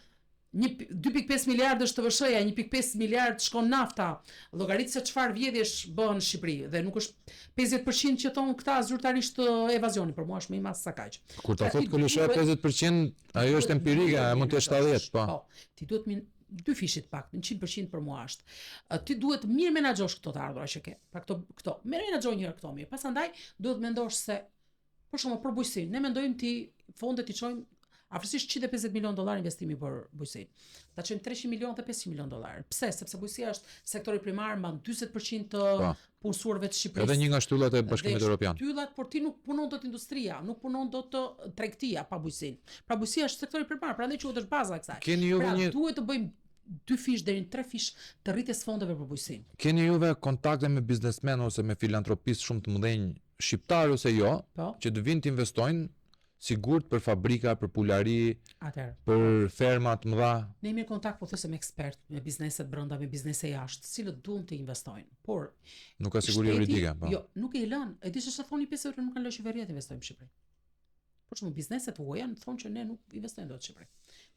Një 2.5 miliard është TVSH-ja, 1.5 miliard shkon nafta. Llogarit se çfarë vjedhjesh bëhen në Shqipëri dhe nuk është 50% që thonë këta zyrtarisht evazioni, për mua është më i madh sa kaq. Kur ta pra, thotë KLSH 50%, ajo është empirike, ajo mund të jetë 70, po. Po, ti duhet min dy fishit pak, 100% për mua është. Ti duhet mirë menaxhosh këto të ardhura që ke. Pra këto këto, mirë menaxhoj një herë këto mirë. Pasandaj duhet mendosh se Për shembull, për bujqësinë, ne mendojmë ti fondet t'i çojmë afërsisht 150 milion dollar investimi për bujqësinë. Ta çojmë 300 milion dhe 500 milion dollar. Pse? Sepse bujqësia është sektori primar, mban 40% të po. punësuarve të Shqipërisë. Edhe një nga shtyllat e Bashkimit Evropian. Shtyllat, por ti nuk punon dot industria, nuk punon dot tregtia pa bujqësinë. Pra bujqësia është sektori primar, prandaj quhet është baza e kësaj. Keni juve pra, një duhet të bëjmë dy fish deri në tre fish të rritjes fondeve për bujqësinë. Keni juve kontakte me biznesmenë ose me filantropistë shumë të mëdhenj shqiptarë ose jo, po. që të vinë të investojnë, sigurt për fabrika, për pulari, Atëherë. për ferma të mëdha. Ne jemi në kontakt pothuajse me ekspert, me bizneset brenda, me biznese jashtë, të cilët duan të investojnë. Por Nuk ka siguri juridike, po. Jo, nuk e lën. E di se çfarë thonë pjesë nuk kanë lënë qeveria të investojnë në Shqipëri. Për shembull, bizneset huaja na thonë që ne nuk investojmë dot në Shqipëri.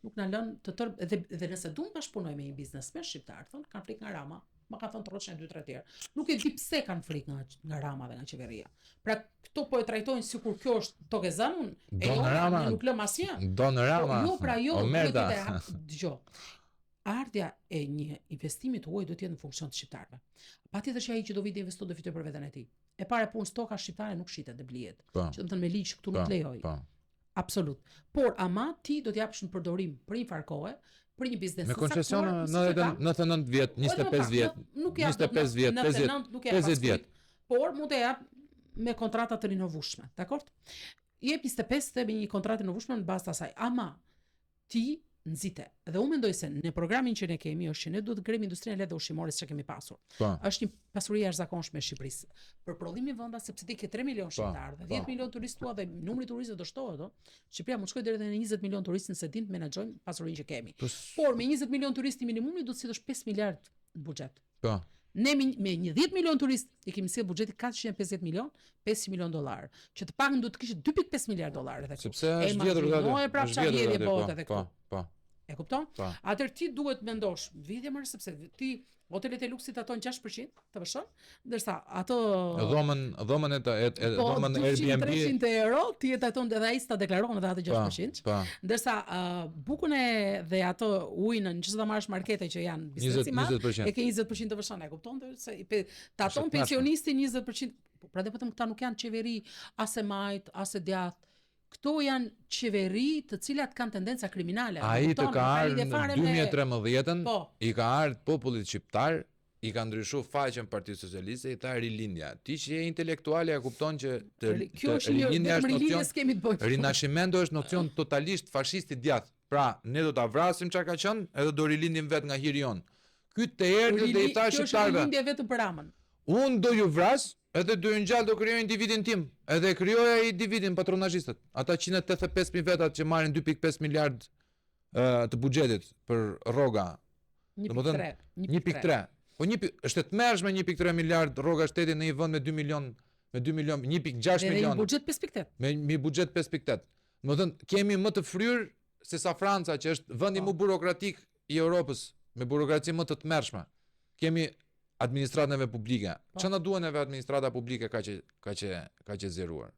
Nuk na lën të tërë dhe dhe nëse duam bashkëpunojmë me një biznesmen shqiptar, thonë kanë frikë nga Rama. Ma kanë thënë troç dy tre tjerë. Nuk e di pse kanë frikë nga nga Rama dhe nga qeveria. Pra këto po e trajtojnë sikur kjo është tokë e zënë, e jo, Rama, ne nuk lëm asnjë. Don po, Rama. Po, jo, pra jo, duhet të dëgjo. Ardhja e një investimi të huaj duhet të jetë në funksion të shqiptarëve. Patjetër që ai që do vijë të investojë do fitojë për veten e tij. E para e punës toka shqiptare nuk shitet dhe blihet. Po. Që do të thënë me ligj këtu nuk po, lejoj. Po. Absolut. Por ama ti do t'japësh në përdorim për një farë kohe, për një biznes Me koncesion 99 vjet, 25 vjet, nuk jap 25 vjet, 50 nuk jap 50 vjet. Por mund të jap me kontrata të rinovueshme, dakor? Jep 25 dhe me një kontratë të rinovueshme në bazë të asaj. Ama ti nxite. Dhe unë mendoj se në programin që ne kemi është që ne duhet të ngrejmë industrinë e lehtë dhe ushqimore siç e kemi pasur. Po. Është një pasuri e jashtëzakonshme e Shqipërisë. Për prodhimin vendas sepse ti ke 3 milion po, shqiptarë dhe 10 po. milion turistë tua dhe numri i turistëve do shtohet, ëh. Shqipëria mund të shkojë deri në 20 milion turistë nëse dim të menaxhojmë pasurinë që kemi. Po, Por me 20 milion turistë minimumi duhet të sjellësh 5 miliard në buxhet. Po. Ne me, me një 10 milion turist i kemi sjell buxhetit 450 milion, 500 milion dollar, që të paktën duhet të kishte 2.5 miliard dollar edhe këtu. Sepse është vjedhur aty. E prapë çfarë vjedhje po, bëhet edhe po, këtu. Po, po. E kupton? Po. Atëherë ti duhet mendosh, vjedhje më sepse ti hotelet e luksit taton 6% TVSH, ndërsa ato dhomën dhomën e e, e po, dhomën Airbnb 300 euro, ti e taton edhe ai s'ta deklaron edhe atë 6%. Po. Ndërsa uh, bukën e dhe ato ujin në nëse ta marrësh markete që janë biznes i madh, e ke 20% TVSH, e kupton se i pe, taton pensionisti 20%. Po, pra dhe po them këta nuk janë qeveri as e majt, as e djathtë. Këto janë qeveri të cilat kanë tendenca kriminale. Ai të ka ardhur në 2013-ën, po. i ka ardhur popullit shqiptar i ka ndryshu faqen Partisë Socialiste, i tha rilindja. Ti që je intelektuale e kupton që të, Kjo është një rilindja është nocion, kemi të bëjmë. Rinascimento është nocion totalisht fashist i djathtë. Pra, ne do ta vrasim çka ka qenë, edhe do rilindim vet nga hiri jon. Ky të erdhi dhe i tha shqiptarëve. Kjo është rilindje vetëm për Ramën. Unë do ju vras, edhe do ju ngjall do krijoj individin tim. Edhe e krijoi ai individin patronazhistët. Ata 185.000 vetat që marrin 2.5 miliard të buxhetit për rroga. 1.3. 1.3. Po një është e tmerrshme 1.3 miliard rroga shteti në një vend me 2 milion me 2 milion 1.6 milion. Dhe një buxhet 5.8. Me një buxhet 5.8. Domethënë kemi më të fryrë se sa Franca që është vendi po. më burokratik i Europës, me burokraci më të tmerrshme. Kemi administratën neve publike. Po. Ç'a na duhet neve administrata publike kaq kaq kaq e zgjeruar?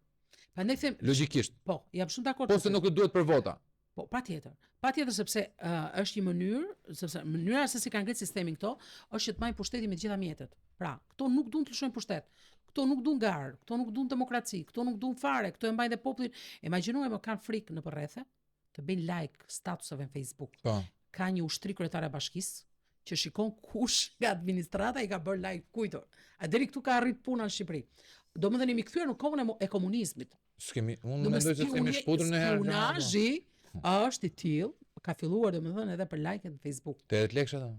Prandaj them logjikisht. Po, jam shumë dakord. Po se nuk të duhet për vota. Po, patjetër. Patjetër sepse uh, është një mënyrë, sepse mënyra se si kanë ngritur sistemin këto, është që të mbajnë pushtetin me të gjitha mjetet. Pra, këto nuk duan të lëshojnë pushtet. Këto nuk duan garë, këto nuk duan demokraci, këto nuk duan fare, këto e mbajnë dhe popullin. Imagjinoje më kanë frikë nëpër rrethe të bëjnë like statuseve në Facebook. Po. Ka një ushtri kryetare e bashkisë që shikon kush nga administrata i ka bërë like kujt. A deri këtu ka arrit puna në Shqipëri. Domethënë jemi kthyer në kohën e, e komunizmit. S'kemi, unë mendoj se s'kemi shkëputur në herë. Spiunazhi është i tillë, ka filluar domethënë edhe për like-et në Facebook. 80 lekë ata.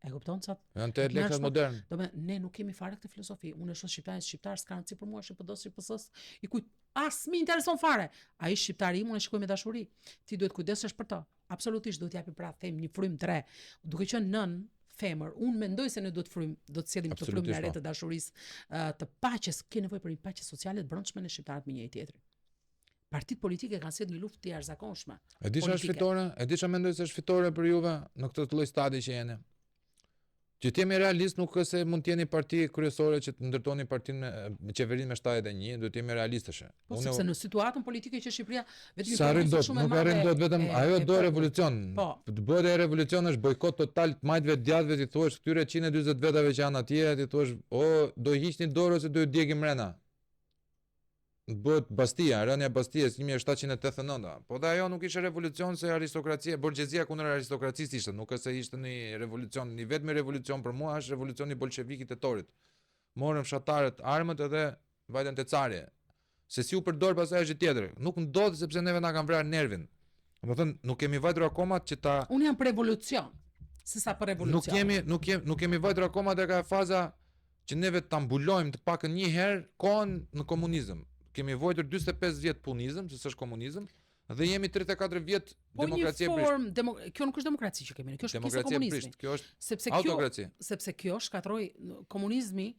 E kupton sa? Janë 80 lekë modern. Domethënë ne nuk kemi fare këtë filozofi. Unë e shoh shqiptarin shqiptar, s'ka rëndësi për mua, është i PD-s, i PS-s, i kujt as më intereson fare. Ai shqiptari im unë e shikoj me dashuri. Ti duhet kujdesesh për të. Absolutisht duhet t'japi pra them një frymë të re. Duke qenë nën femër, unë mendoj se ne duhet frymë, do të sjellim këtë frymën e re po. të dashurisë, të paqes, ke nevojë për një paqe sociale të brendshme në shqiptarët me njëri tjetrin. Partitë politike kanë sjellë një luftë të jashtëzakonshme. E di çfarë është fitore? E di çfarë mendoj se është fitore për juve në këtë lloj stadi që jeni? Që të jemi realist, nuk është se mund të jeni parti kryesore që të ndërtoni partinë me, me qeverinë me 71, duhet të jemi realistësh. Po sepse në situatën politike që Shqipëria vetëm një arrin dot, nuk arrin dot vetëm e, ajo do revolucion. Po. Të bëhet ai revolucion është bojkot total të majtëve djathtëve t'i thuash këtyre 140 vetave që janë atje, t'i thuash o do hiqni dorë ose do ju djegim mrena bëhet Bastia, rënia e Bastiës 1789. Po dhe ajo nuk ishte revolucion se aristokracia, borgjezia kundër aristokracisë ishte, nuk është se ishte një revolucion, i vetmi revolucion për mua është revolucioni bolshevik i tetorit. Morën fshatarët armët edhe vajtën te cari. Se si u përdor pastaj është tjetër. Nuk ndodh sepse neve na kanë vrarë nervin. Domethënë, nuk kemi vajtur akoma që ta Unë jam për revolucion, se sa për revolucion. Nuk kemi, nuk kemi, nuk kemi vajtur akoma tek ajo faza që neve ta mbulojmë të paktën një herë kohën në komunizëm. Kemi vuajtur 45 vjet punizëm, se s'është komunizëm, dhe jemi 34 vjet po demokraci e brishtë. Formë, demo, kjo nuk është demokraci që kemi, kjo është pjesë e komunizmit. Kjo është sepse kjo, autokraci. Sepse kjo shkatërroi komunizmi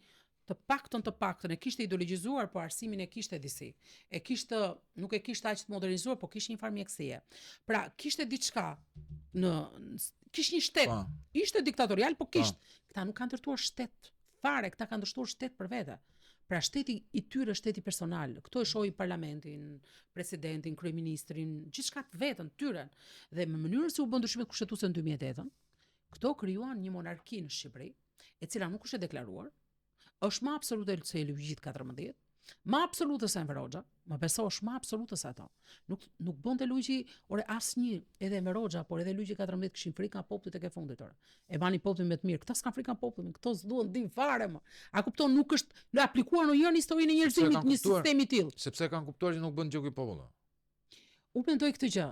të paktën të paktën e kishte ideologjizuar, po arsimin e kishte disi. E kishte, nuk e kishte aq të modernizuar, po kishte një farë mjekësie. Pra, kishte diçka në kishte një shtet. Pa. Po. Ishte diktatorial, po kishte. Pa. Këta nuk kanë ndërtuar shtet fare, këta kanë ndërtuar shtet për vete. Pra shteti i tyre është shteti personal. Këto e shohin parlamentin, presidentin, kryeministrin, gjithçka të vetën, tyren. Dhe me mënyrën si u bën ndryshimet kushtetuese në 2008-ën, këto krijuan një monarki në Shqipëri, e cila nuk është e deklaruar, është më absolute se e Luigjit 14, më absolute se Enver Hoxha, më beso është më absolute se ato. Nuk nuk bënte Luigji, ore asnjë, edhe Enver Hoxha, por edhe Luigji 14 kishin frikë nga populli tek e fundit ore. E mbanin popullin me të mirë. Këta s'kan frikë nga populli, këto s'duan të dinë fare më. A kupton, nuk është në aplikuar ndonjëherë në historinë e njerëzimit një sistem i tillë. Sepse kanë kuptuar që nuk bën gjë ky popull. Unë mendoj këtë gjë.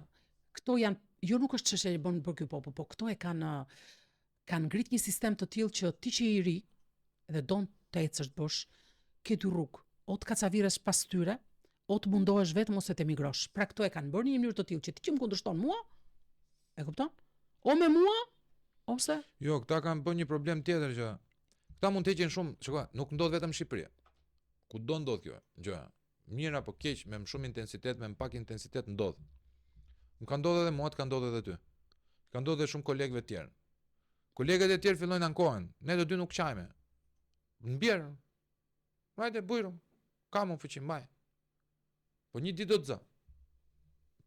Këto janë, jo nuk është çështje që bën për ky popull, po këto e kanë kanë ngrit një sistem të tillë që ti që je i ri dhe don të ecësh të bësh, ke dy rrugë, o të kacavirresh pas tyre, o të mundohesh vetëm ose të emigrosh. Pra këto e kanë bërë në një mënyrë të tillë që ti që më kundërshton mua, e kupton? O me mua, ose Jo, këta kanë bërë një problem tjetër që këta mund të heqin shumë, shiko, nuk ndodh vetëm në Shqipëri. Kudo ndodh kjo gjë. Mirë apo keq, me më shumë intensitet, me më pak intensitet ndodh. Më ka ndodhur edhe mua, të ka ndodhur edhe ty. Ka ndodhur edhe shumë kolegëve të tjerë. Kolegët e tjerë fillojnë ankohen. Ne të dy nuk qajme. Në bjerë. Hajde bujrum. Kam unë fuqi mbaj. Po një ditë do të zë.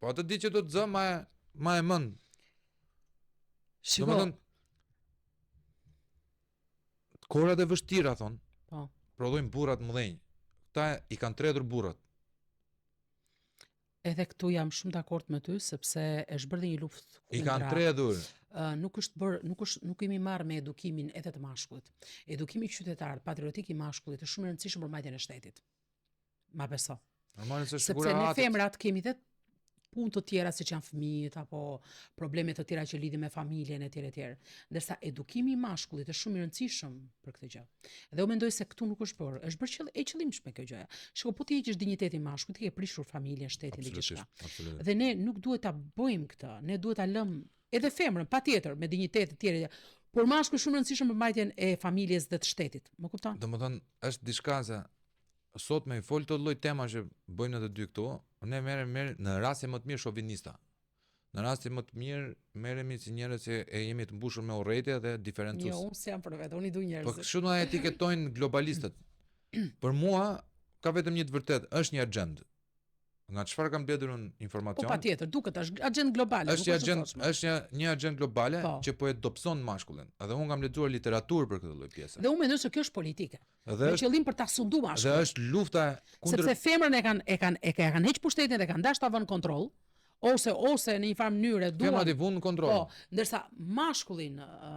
Po atë ditë që do të zë, ma e, ma e mend. Shiko. Domethënë, kohërat e vështira, thonë, po. prodhojnë burra të mëdhenj. Këta i kanë tretur burrat. Edhe këtu jam shumë dakord me ty sepse është bërë dhe një luftë kundra. I kanë tredhur. Uh, nuk është bërë, nuk është nuk jemi marrë me edukimin edhe të mashkullit. Edukimi qytetar, patriotik i mashkullit është shumë i rëndësishëm për mbajtjen e shtetit. Ma beso. Normale se Sepse ne femrat kemi dhe punë të tjera siç janë fëmijët apo probleme të tjera që lidhen me familjen etj etj. Ndërsa edukimi i mashkullit është shumë i rëndësishëm për këtë gjë. Dhe unë mendoj se këtu nuk është bërë, është bërë qëll, e qëllimshme kjo gjëja. Shiko, po t'i heqësh dinjitetin mashkullit, ti ke prishur familjen, shtetin dhe gjithçka. Dhe ne nuk duhet ta bëjmë këtë, ne duhet ta lëmë edhe femrën patjetër me dinjitet të tjerë. Por mashkulli është shumë i rëndësishëm për mbajtjen e familjes dhe të shtetit. Më kupton? Domethënë është diçka se sot me i fol këto lloj tema që bëjmë ne të dy këtu, ne merremi merr në rastin më të mirë shovinista. Në rastin më të mirë merremi si njerëz që e jemi të mbushur me urrejtje dhe diferencues. Jo, unë s'jam për vete, unë i du njerëzit. Po kështu na etiketojnë globalistët. Për mua ka vetëm një të vërtetë, është një agjendë. Nga çfarë kam mbledhur unë informacion? Po patjetër, duket është agjendë globale, është një agjendë, është një një agjendë globale po. që po e dobëson mashkullin. Edhe unë kam lexuar literaturë për këtë lloj pjese. Dhe unë mendoj se kjo është politike. Dhe me qëllim për ta sunduar mashkullin. Dhe është lufta kundër Sepse femrën e kanë e kanë e kanë heq pushtetin dhe kanë dashur ta vënë kontroll ose ose në një farë mënyre duan. Femrat i vunë në kontroll. Po, ndërsa mashkullin ë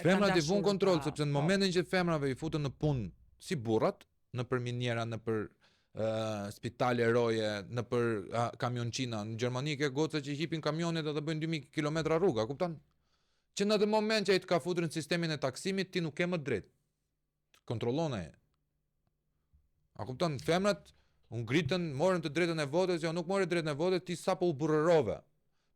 Femrat i vunë kontroll sepse në po. momentin që femrave i futën në punë si burrat, nëpër miniera, nëpër uh, spitale roje, nëpër uh, kamionçina. Në Gjermani ke goca që hipin kamionit edhe bëjnë 2000 kilometra rrugë, a kupton? Që në atë moment që ai të ka futur në sistemin e taksimit, ti nuk ke më drejt. Të kontrollon ai. A kupton? Femrat u ngritën, morën të drejtën e votës, jo nuk morën drejtën e votës, ti sapo u burrërove.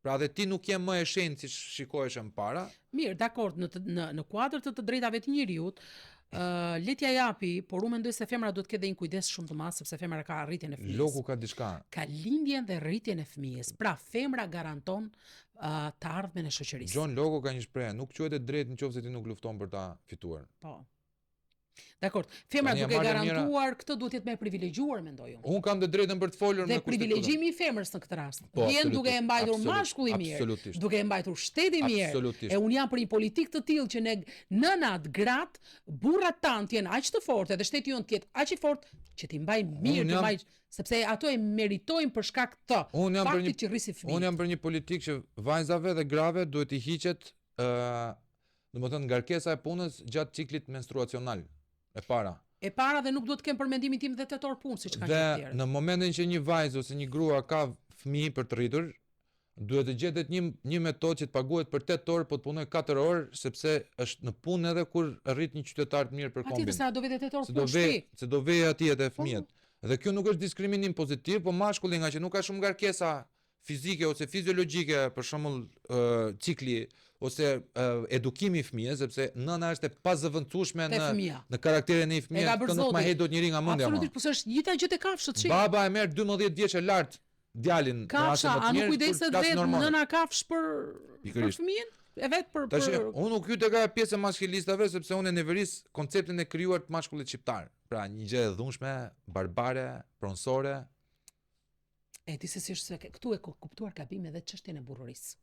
Pra dhe ti nuk je më e shenjtë siç shikoheshe më para. Mirë, dakord, në të, në në kuadër të të drejtave të njeriut, ë uh, le t'ia japi, por unë mendoj se femra duhet të ketë dhe një kujdes shumë të madh sepse femra ka rritjen e fëmijës. Loku ka diçka. Ka lindjen dhe rritjen e fëmijës. Pra femra garanton uh, të ardhmen e shoqërisë. John Locke ka një shprehje, nuk quhet e drejtë nëse ti nuk lufton për ta fituar. Po. Dakord. Femra duke garantuar këtë duhet të jetë më e privilegjuar mendoj unë. Unë kam të drejtën për të folur me Dhe privilegjimi i femrës në këtë rast. Po, vjen duke e mbajtur mashkulli mirë, duke e mbajtur shteti mirë. E unë jam për një politikë të tillë që ne nënat, gratë, burrat tanë të jenë aq të fortë dhe shteti jonë të jetë aq i fortë që t'i mbajë mirë, t'i mbajë sepse ato e meritojnë për shkak të unë jam për një, që rrisin fëmijët. Unë jam për një politikë që vajzave dhe grave duhet t'i hiqet ë uh, Domethënë ngarkesa e punës gjatë ciklit menstruacional, e para. E para dhe nuk duhet të kenë për mendimin tim dhe 8 orë punë siç kanë të tjerët. Dhe në momentin që një vajzë ose një grua ka fëmijë për të rritur, duhet të gjendet një një metodë që të paguhet për 8 orë, po të punojë 4 orë, sepse është në punë edhe kur rrit një qytetar të mirë për kombin. Patjetër se do vete 8 orë punë në shtëpi. Se do vejë atje te po. fëmijët. Dhe kjo nuk është diskriminim pozitiv, po mashkulli nga që nuk ka shumë ngarkesa fizike ose fiziologjike, për shembull ë cikli ose ë, edukimi i fëmijës, sepse nëna është e pazëvendësueshme Te në fëmija. në karakterin e një E fëmije, ka bërë këtë nuk ma Zoti. heq dot njeri nga mendja. Absolutisht, po se është njëjta gjë te kafshët, shi. Baba e merr 12 vjeç e lart djalin në rastin Kafsha, më të a nuk mirë, kur kujdeset flasin vetë hormonet. nëna kafsh për për Pikërisht. fëmijën? E vet për Tash për unë nuk hyj tek ajo pjesë e maskilistave sepse unë e neveris konceptin e krijuar të mashkullit shqiptar. Pra një gjë e dhunshme, barbare, pronsore. E di se si është se këtu e kuptuar gabim edhe çështjen e burrërisë.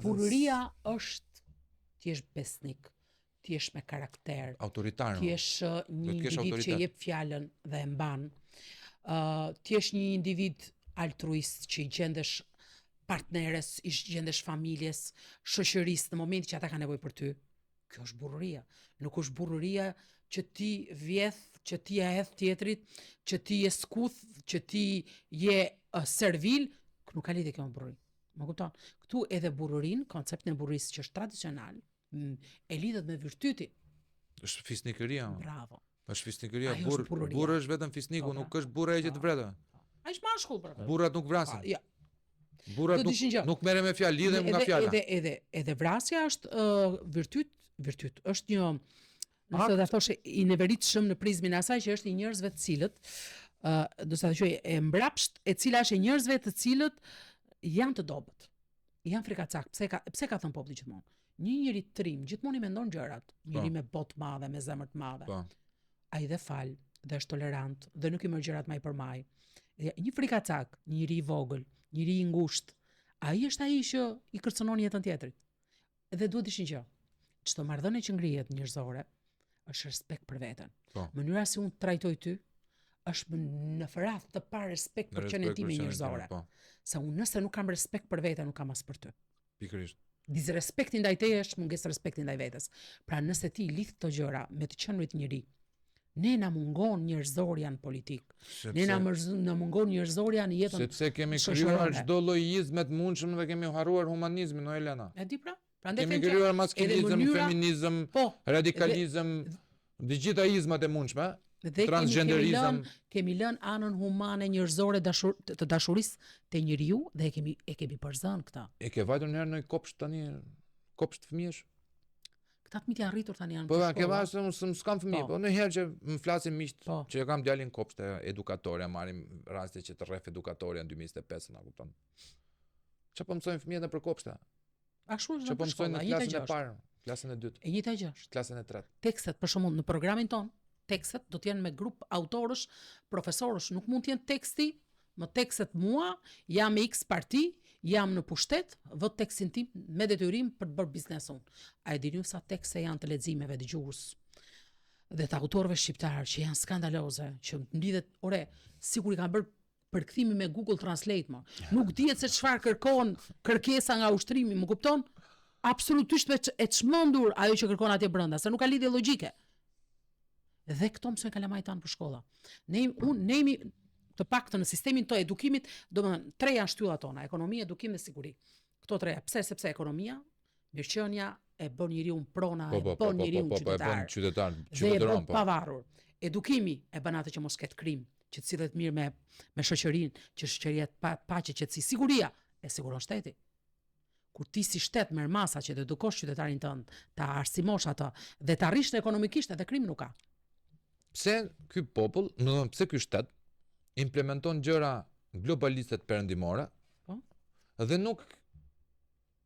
Burrëria është ti jesh besnik, ti jesh me karakter, Autoritar. ti jesh uh, një Do të kesh individ që autoritet. jep fjalën dhe e mban. Ë, ti jesh një individ altruist që i gjendesh partneres, i gjendesh familjes, shoqërisë në momentin që ata kanë nevojë për ty. Kjo është burrëria. Nuk është burrëria që ti vjedh, që ti e hedh tjetrit, që ti je skuth, që ti je uh, servil, nuk ka lidhje kjo me burrërinë. Më kupton? Këtu edhe burrërinë, konceptin e burrërisë që është tradicional, mm, e lidhet me virtytin. Është fisnikëria. ma. Bravo. Është fisnikëria. Ajo Burr, është burrëria. burr është vetëm fisniku, Po, pra. nuk është burra e që të Po. vret. Ai është mashkull pra. Burrat nuk vrasin. Pa, ja. Burrat Do nuk t'ishin gjë. nuk merren me fjalë, lidhen nga Edhe fjala. edhe edhe edhe vrasja është uh, virtyt, virtyt, është një nëse Akt. do ta thoshe i neveritshëm në prizmin e asaj që është i njerëzve të cilët ë uh, do ta quaj e mbrapsht, e cila është e njerëzve të cilët janë të dobët. Janë frikacak. Pse ka pse ka thënë populli gjithmonë? Një njeri trim gjithmonë i mendon gjërat, njeri Po. me botë madhe, me zemër të madhe. Po. Ai dhe fal, dhe është tolerant, dhe nuk i merr gjërat maj për maj. Dhe Një frikacak, një njeri i vogël, një njeri i ngushtë, ai është ai që i kërcënon jetën tjetrit. Dhe duhet ishin gjë. Çdo marrëdhënie që ngrihet njerëzore është respekt për veten. Po. Mënyra si unë trajtoj ty është më në radhë të parë respekt Në për qenien respekt time për qenien time, njerëzore. Po, Se unë nëse nuk kam respekt për veten, nuk kam as për ty. pikërisht. Disrespekti ndaj teje është mungesë respekti ndaj vetes. Pra nëse ti i lidh këto gjëra me të qenurit njeri, ne na mungon njerëzorja në politikë. Sepse Ne na mërz- na mungon njerëzorja në jetën. sepse kemi shoqërore. krijuar çdo lloj izme të mundshëm dhe kemi harruar humanizmin, o Elena. E di pra? Prandaj Kemi them që krijuar maskilizëm, mënyra- feminizëm, po, radikalizëm, të gjitha izmat e mundshme, dhe kemi, kemi transgenderizëm. lënë kemi lënë anën humane njerëzore dashur, të, të dashurisë te njeriu dhe e kemi e kemi përzënë këtë. E ke vajtur një herë në një kopsht tani, kopsht fëmijësh? Këta fëmijët janë rritur tani janë Po në ba, ke shkolla. vajtur se unë s'm- s'kam fëmijë, Po. po në herë që më flasin miqt Po. që e kam djalin në kopsht e edukatore, marrim raste që të rref edukatoria në 2025, na kupton. Çfarë po mësojnë fëmijët nëpër kopshte? Ashtu është Çfarë po në mësojnë shkolla, në e njëjta klasën gjë e është. parë, klasën e dytë, E njëjta gjë është. klasën e tretë? Tekstet, për shembull, në programin ton, tekstet do të jenë me grup autorësh, profesorësh, nuk mund të jenë teksti, më tekstet mua, jam me X parti, jam në pushtet, vë tekstin tim me detyrim për të bërë biznes unë. A e dini ju sa tekste janë të leximeve të gjuhës dhe të autorëve shqiptarë që janë skandaloze, që mblidhet, ore, sikur i kanë bërë përkthimi me Google Translate më. Nuk dihet se çfarë kërkon kërkesa nga ushtrimi, më kupton? Absolutisht e e çmendur ajo që kërkon atje brenda, se nuk ka lidhje logjike. Dhe këto mësojnë kalamajt tanë për shkolla. Ne unë ne jemi të paktën në sistemin të edukimit, domethënë tre janë shtyllat tona, ekonomi, edukim dhe siguri. Këto treja. Pse? Sepse ekonomia, mirëqenia e bën njeriu prona, Po e po po bën po po njeriu po, po e bën qytetar. qytetar, Dhe e qytetëron bën po. pavarur. Edukimi e bën atë që mos ketë krim, që të sillet mirë me me shoqërinë, që shoqëria të pa paqe, qetësi, siguria e siguron shteti. Kur ti si shtet merr masa që të edukosh qytetarin tënd, ta arsimosh atë dhe ta rrish ekonomikisht edhe krim nuk ka. Pse ky popull, do të thënë pse ky shtet implementon gjëra globaliste të perëndimore? Po. Dhe nuk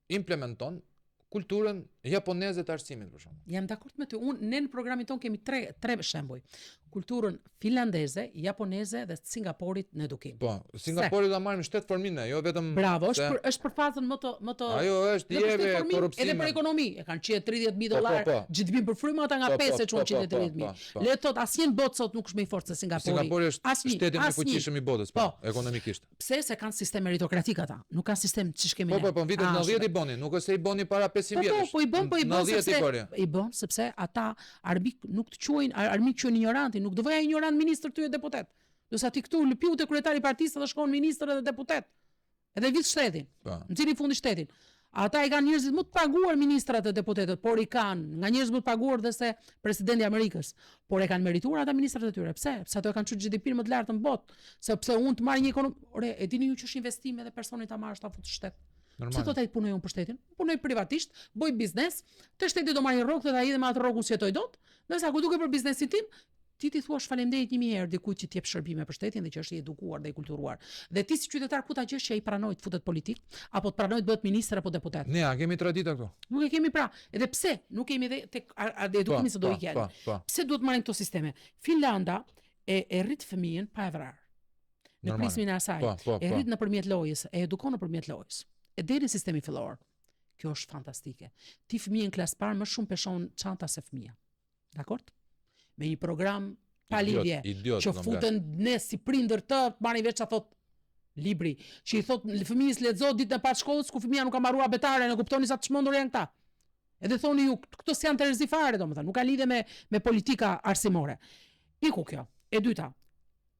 implementon kulturën japoneze të arsimit për shembull. Jam dakord me ty. Unë ne në programin ton kemi tre tre shembuj. Kulturën finlandeze, japoneze dhe të Singaporit në edukim. Po, Singapori do ta marrim shtet formim ne, jo vetëm Bravo, është se- për është për fazën më të më të Ajo është Dhe për jeve shtet formim, korrupsimin. Edhe për ekonomi, e kanë 130.000 Po, po, dollar po. GDP për frymë ata nga Po, po, 5 e çuan po, po, 130.000. po, po. Le të thotë asnjë në botë sot nuk është më i fortë se Singapori. Singapori është Asnjë, shteti më i asnjë. fuqishëm i botës, po, Po. ekonomikisht. Pse se kanë sistem meritokratik ata? Nuk kanë sistem siç kemi Po ne. po, po në vitet Ah, 90 i boni, nuk është se i boni para 500 Po po, vjetësh. po i bën, po i bën 90 i sepse bëri. i bën sepse ata armik nuk të quajnë ar- armik quajnë ignorantin, nuk do vëja ignorant ministër ty e deputet. Ndërsa ti këtu lëpiu te kryetari i partisë dhe shkon ministër edhe deputet. Edhe vit shtetin. Po. Nxjerrin fundi shtetin. Ata i kanë njerëzit më të paguar ministrat e deputetët, por i kanë nga njerëz më të paguar dhe se presidenti i Amerikës. Por e kanë merituar ata ministrat e tyre. Pse? Sepse ato e kanë çuar GDP-në më të lartë në botë. Sepse unë të marr një ekonomi, ore, e dini ju që është investim edhe personi ta marrësh ta futësh shtet. Normal. Pse do të punoj unë për shtetin? Punoj privatisht, bëj biznes, te shteti do marrë një rrogë dhe ai dhe me atë rrogë s'jetoj dot, ndërsa ku duke për biznesin tim, ti t'i thuash faleminderit 1000 herë dikujt që të jep shërbime për shtetin dhe që është i edukuar dhe i kulturuar. Dhe ti si qytetar ku ta gjesh që ai pranoi të futet politik apo të pranoi të bëhet ministër apo deputet? Ne a kemi tradita këtu? Nuk e kemi pra. Edhe pse nuk kemi edhe tek edukimi se do po, i Po, po. Pse duhet marrin këto sisteme? Finlanda e e rrit fëmijën pa e vrarë. Në Normal. prizmin e asaj. Po, po, e po. rrit nëpërmjet lojës, e edukon nëpërmjet lojës. E deri në sistemin fillor. Kjo është fantastike. Ti fëmijën në klasë parë më shumë peshon çanta se fëmia. Dakor? Me një program pa Idiot, lidhje idiot, që do më futen ne si prindër të marrin veç çfarë thot libri, që i thot fëmijës lexo ditën e parë të shkollës ku fëmia nuk ka mbaruar abetaren, e kuptoni sa të çmendur janë këta. Edhe thoni ju, këto s'janë terezi fare, domethënë, nuk ka lidhje me me politika arsimore. Iku kjo. E dyta,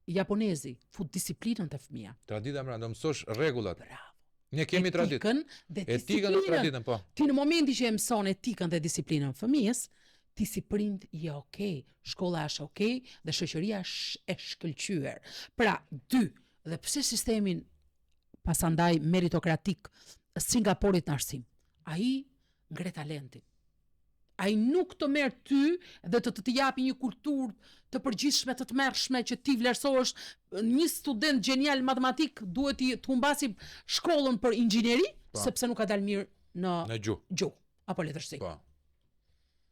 japonezi fut disiplinën te fëmia. Tradita mra, do mësosh rregullat. Bravo. Ne kemi traditë. Etikën dhe Etikën dhe disiplinën. traditën, po. Ti në momentin që e mëson etikën dhe disiplinën fëmijës, ti si prind je okay, shkolla është okay dhe shoqëria është e shkëlqyer. Pra, dy, dhe pse sistemin pasandaj meritokratik Singaporit në arsim? Ai ngre talentin. Ai nuk të merr ty dhe të të, të japi një kulturë të përgjithshme të tmerrshme që ti vlerësohesh një student gjenial matematik duhet i të humbasi shkollën për inxhinieri Po. sepse nuk ka dalë mirë në Në gjuhë. gjuhë apo letërsi. Po.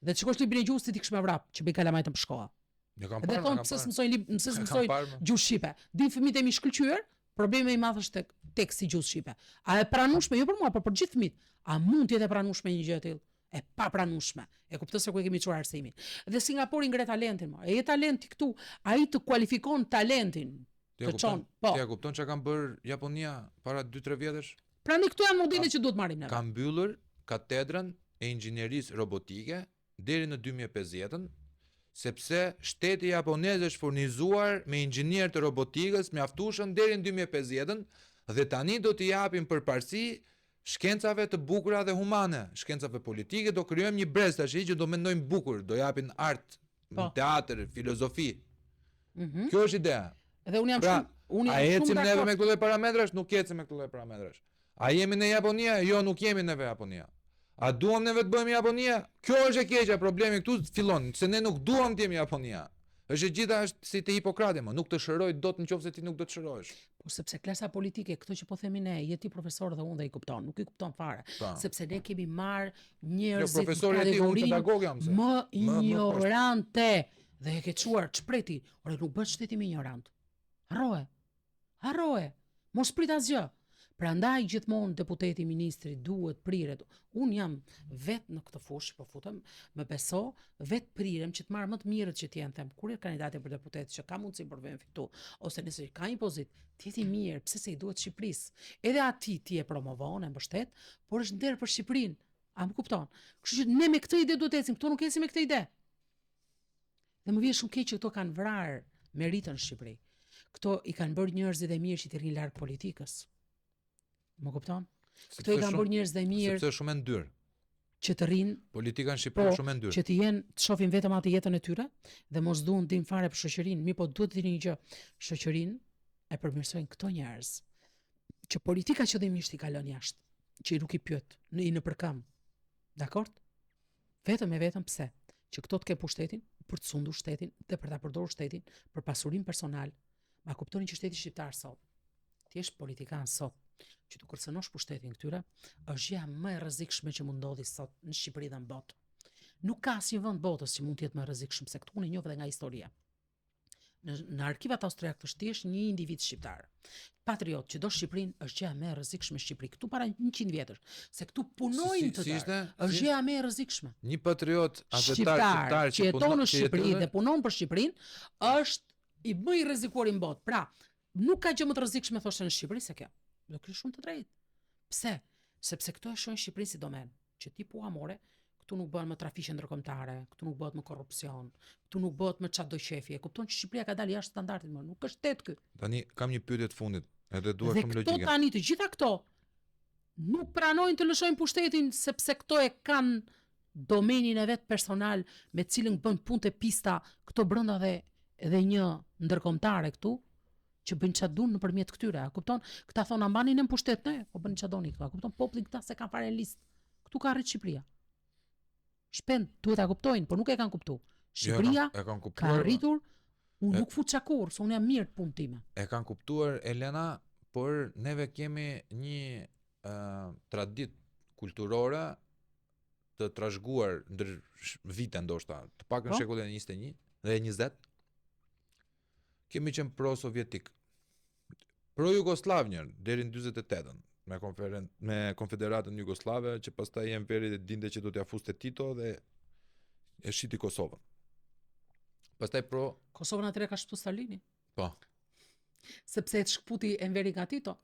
Dhe të shikosh librin e gjuhës ti ti kish me vrap që bëj kalamajtë për shkolla. Ne kam Dhe parë, thonë kam pse parë. s'mësojnë lib, pse Kam s'mësojnë parë, më. gjuhë shqipe. Din fëmijët e mi shkëlqyer, problemi më i madh është tek teksti i gjuhës shqipe. A e pranueshme jo për mua, por për gjithë fëmijët. A mund të jetë e pranueshme një gjë e tillë? E papranueshme. E kuptoj se ku e kemi çuar arsimin. Dhe Singapori ngre talentin, mo. E je talenti këtu, ai të kualifikon talentin. Ti e Të kupton? çon, po. Ti e kupton çka kanë bërë Japonia para 2-3 vjetësh? Prandaj këto janë modelet që duhet marrim ne. Ka mbyllur katedrën e inxhinierisë robotike deri në 2050-ën, sepse shteti japonez është furnizuar me inxhinier të robotikës mjaftueshëm deri në 2050-ën dhe tani do t'i japin përparësi shkencave të bukura dhe humane, shkencave politike, do krijojmë një brez tash që do mendojmë bukur, do japin art, Po. teatr, filozofi. Mhm. Kjo është ideja. Dhe unë jam Pra, shumë unë A jam shumë ecim neve dakord. me këto lloj parametrash? Nuk ecim me këto lloj parametrash. A jemi në Japonia? Jo, nuk jemi neve Japonia. A duam neve të bëhemi Japonia? Kjo është e keqja, problemi këtu fillon, se ne nuk duam të jemi Japonia. Është e gjitha është si te Hipokrati, më, nuk të shëroj dot nëse ti nuk do të shërohesh. Po sepse klasa politike, këto që po themi ne, je ti profesor dhe unë dhe i kupton, nuk i kupton fare. Po. Sepse ne kemi marr Jo, njerëzit në profesori e ti, unë kategorinë pedagog jam se. më më poshtë. ignorante dhe e ke çuar ç'preti, ore nuk bëhet shteti më ignorant. Harroe. Harroe. Mos prit asgjë. Prandaj gjithmonë deputeti, ministri duhet priret. Unë jam vet në këtë fushë, po futem, më beso, vet prirem që të marr më të mirët që të jenë, them, kur je kandidati për deputet që ka mundësi për vend fitu, ose nëse ka një pozitë, ti je i mirë, pse se i duhet Shqipërisë. Edhe ati ti e promovon, e mbështet, por është nder për Shqipërinë. A më kupton? Kështu që ne me këtë ide duhet ecim, këto nuk ecim me këtë ide. Dhe më vjen shumë keq që këto kanë vrarë meritën në Shqipëri. Këto i kanë bërë njerëzit e mirë që të rrinë larg politikës. Më kupton? Këto i kanë bërë njerëzit e mirë Sepse është shumë e ndyrë. që të rrinë Politika në Shqipëri Po, është shumë e ndyrë. që të jenë të shohin vetëm atë jetën e tyre dhe mos duan të dinë fare për shoqërinë. Mirë, po duhet të dini një gjë. Shoqërinë e përmirësojnë këto njerëz që politika qëllimisht i ka lënë jashtë, që i nuk i pyet, në i nëpërkam. Dakor? Vetëm e vetëm pse? Që këto të kenë pushtetin për të sundur shtetin dhe për ta përdorur shtetin për pasurim personal. Ma kuptoni që shteti shqiptar sot, ti je politikan sot, që tu kërcënosh pushtetin këtyre, është gjëja më e rrezikshme që mund ndodhi sot në Shqipëri dhe në botë. Nuk ka asnjë vend botës që mund të jetë më e rrezikshëm se këtu unë e njoh edhe nga historia. Në, në arkivat austriak të thjesht një individ shqiptar. Patriot që do Shqipërinë është gjëja më e rrezikshme në Shqipëri. Këtu para 100 vjetësh, se këtu punojnë Si- si- të si tërë. ishte? Është Si gjëja më e rrezikshme. Një patriot atletar Shqiptar shqiptar që jeton punon- në që Shqipëri jeton- dhe punon për Shqipërinë është i më i rrezikuari në botë. Pra, nuk ka gjë më të rrezikshme thoshte në Shqipëri se kjo. Do kish shumë të drejtë. Pse? Sepse këto e shohin Shqipërinë si domen, që ti pua more, këtu nuk bëhen më trafiqe ndërkombëtare, këtu nuk bëhet më korrupsion, këtu nuk bëhet më çfarë do qefi. E kupton që Shqipëria ka dalë jashtë standardit më, nuk është shtet ky. Tani kam një pyetje të fundit, edhe dua Dhe shumë këto logjike. tani të gjitha këto. Nuk pranojnë të lëshojnë pushtetin sepse këto e kanë domenin e vet personal me të cilën bën punë të pista këto brenda dhe edhe një ndërkombëtare këtu që bëjnë ça duan nëpërmjet këtyre, a kupton? Këta thonë a mbani në pushtet ne, po bëni ça doni këtu, a kupton? Popullin këta s'e kanë fare listë. Këtu ka arrit Shqipëria. Shpend, duhet ta kuptojnë, por nuk e kanë kuptu. Shqipëria Jo, e kanë ka kuptuar. arritur, unë E- nuk fut çakur, se unë jam mirë të punë time. E kanë kuptuar Elena, por neve kemi një uh, traditë kulturore të trashëguar ndër sh- vite ndoshta, të paktën Po. shekullin e 21 dhe 20. Kemi qenë pro sovjetik. Pro Jugosllav njërë, deri në 48-ën, me konferen me Konfederatën Jugosllave që pastaj Enveri e dinte që do t'ja fuste Tito dhe e shiti Kosovën. Pastaj pro Kosovën atëherë ka shpëtuar Stalini. Po. Sepse e shkputi Enveri nga Tito.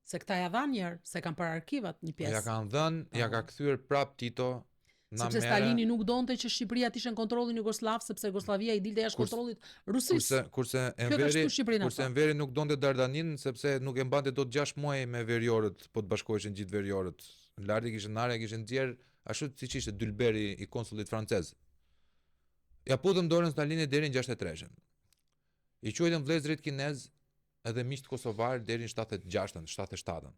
Se këta ja dhanë njëherë, se kanë parë arkivat një pjesë. Ja kanë dhënë, ja ka kthyer prap Tito na Sepse mere. Stalini nuk donte që Shqipëria të ishte në kontrollin jugosllav, sepse Jugosllavia i dilte jashtë Kurse- kontrollit Rusisë. Kurse kurse Kjo ka Enveri shtu Shqipërinë kurse ato. Enveri nuk donte Dardanin sepse nuk e mbante dot 6 muaj me veriorët, po të bashkoheshin gjithë veriorët. Lart i kishin nare, kishin nxjerr ashtu siç ishte Dylberi i konsullit francez. Ja putëm dorën Stalinit deri në 63-shën. I quajtën vëllezërit kinez edhe miqtë kosovar deri në 76-ën, 77-ën.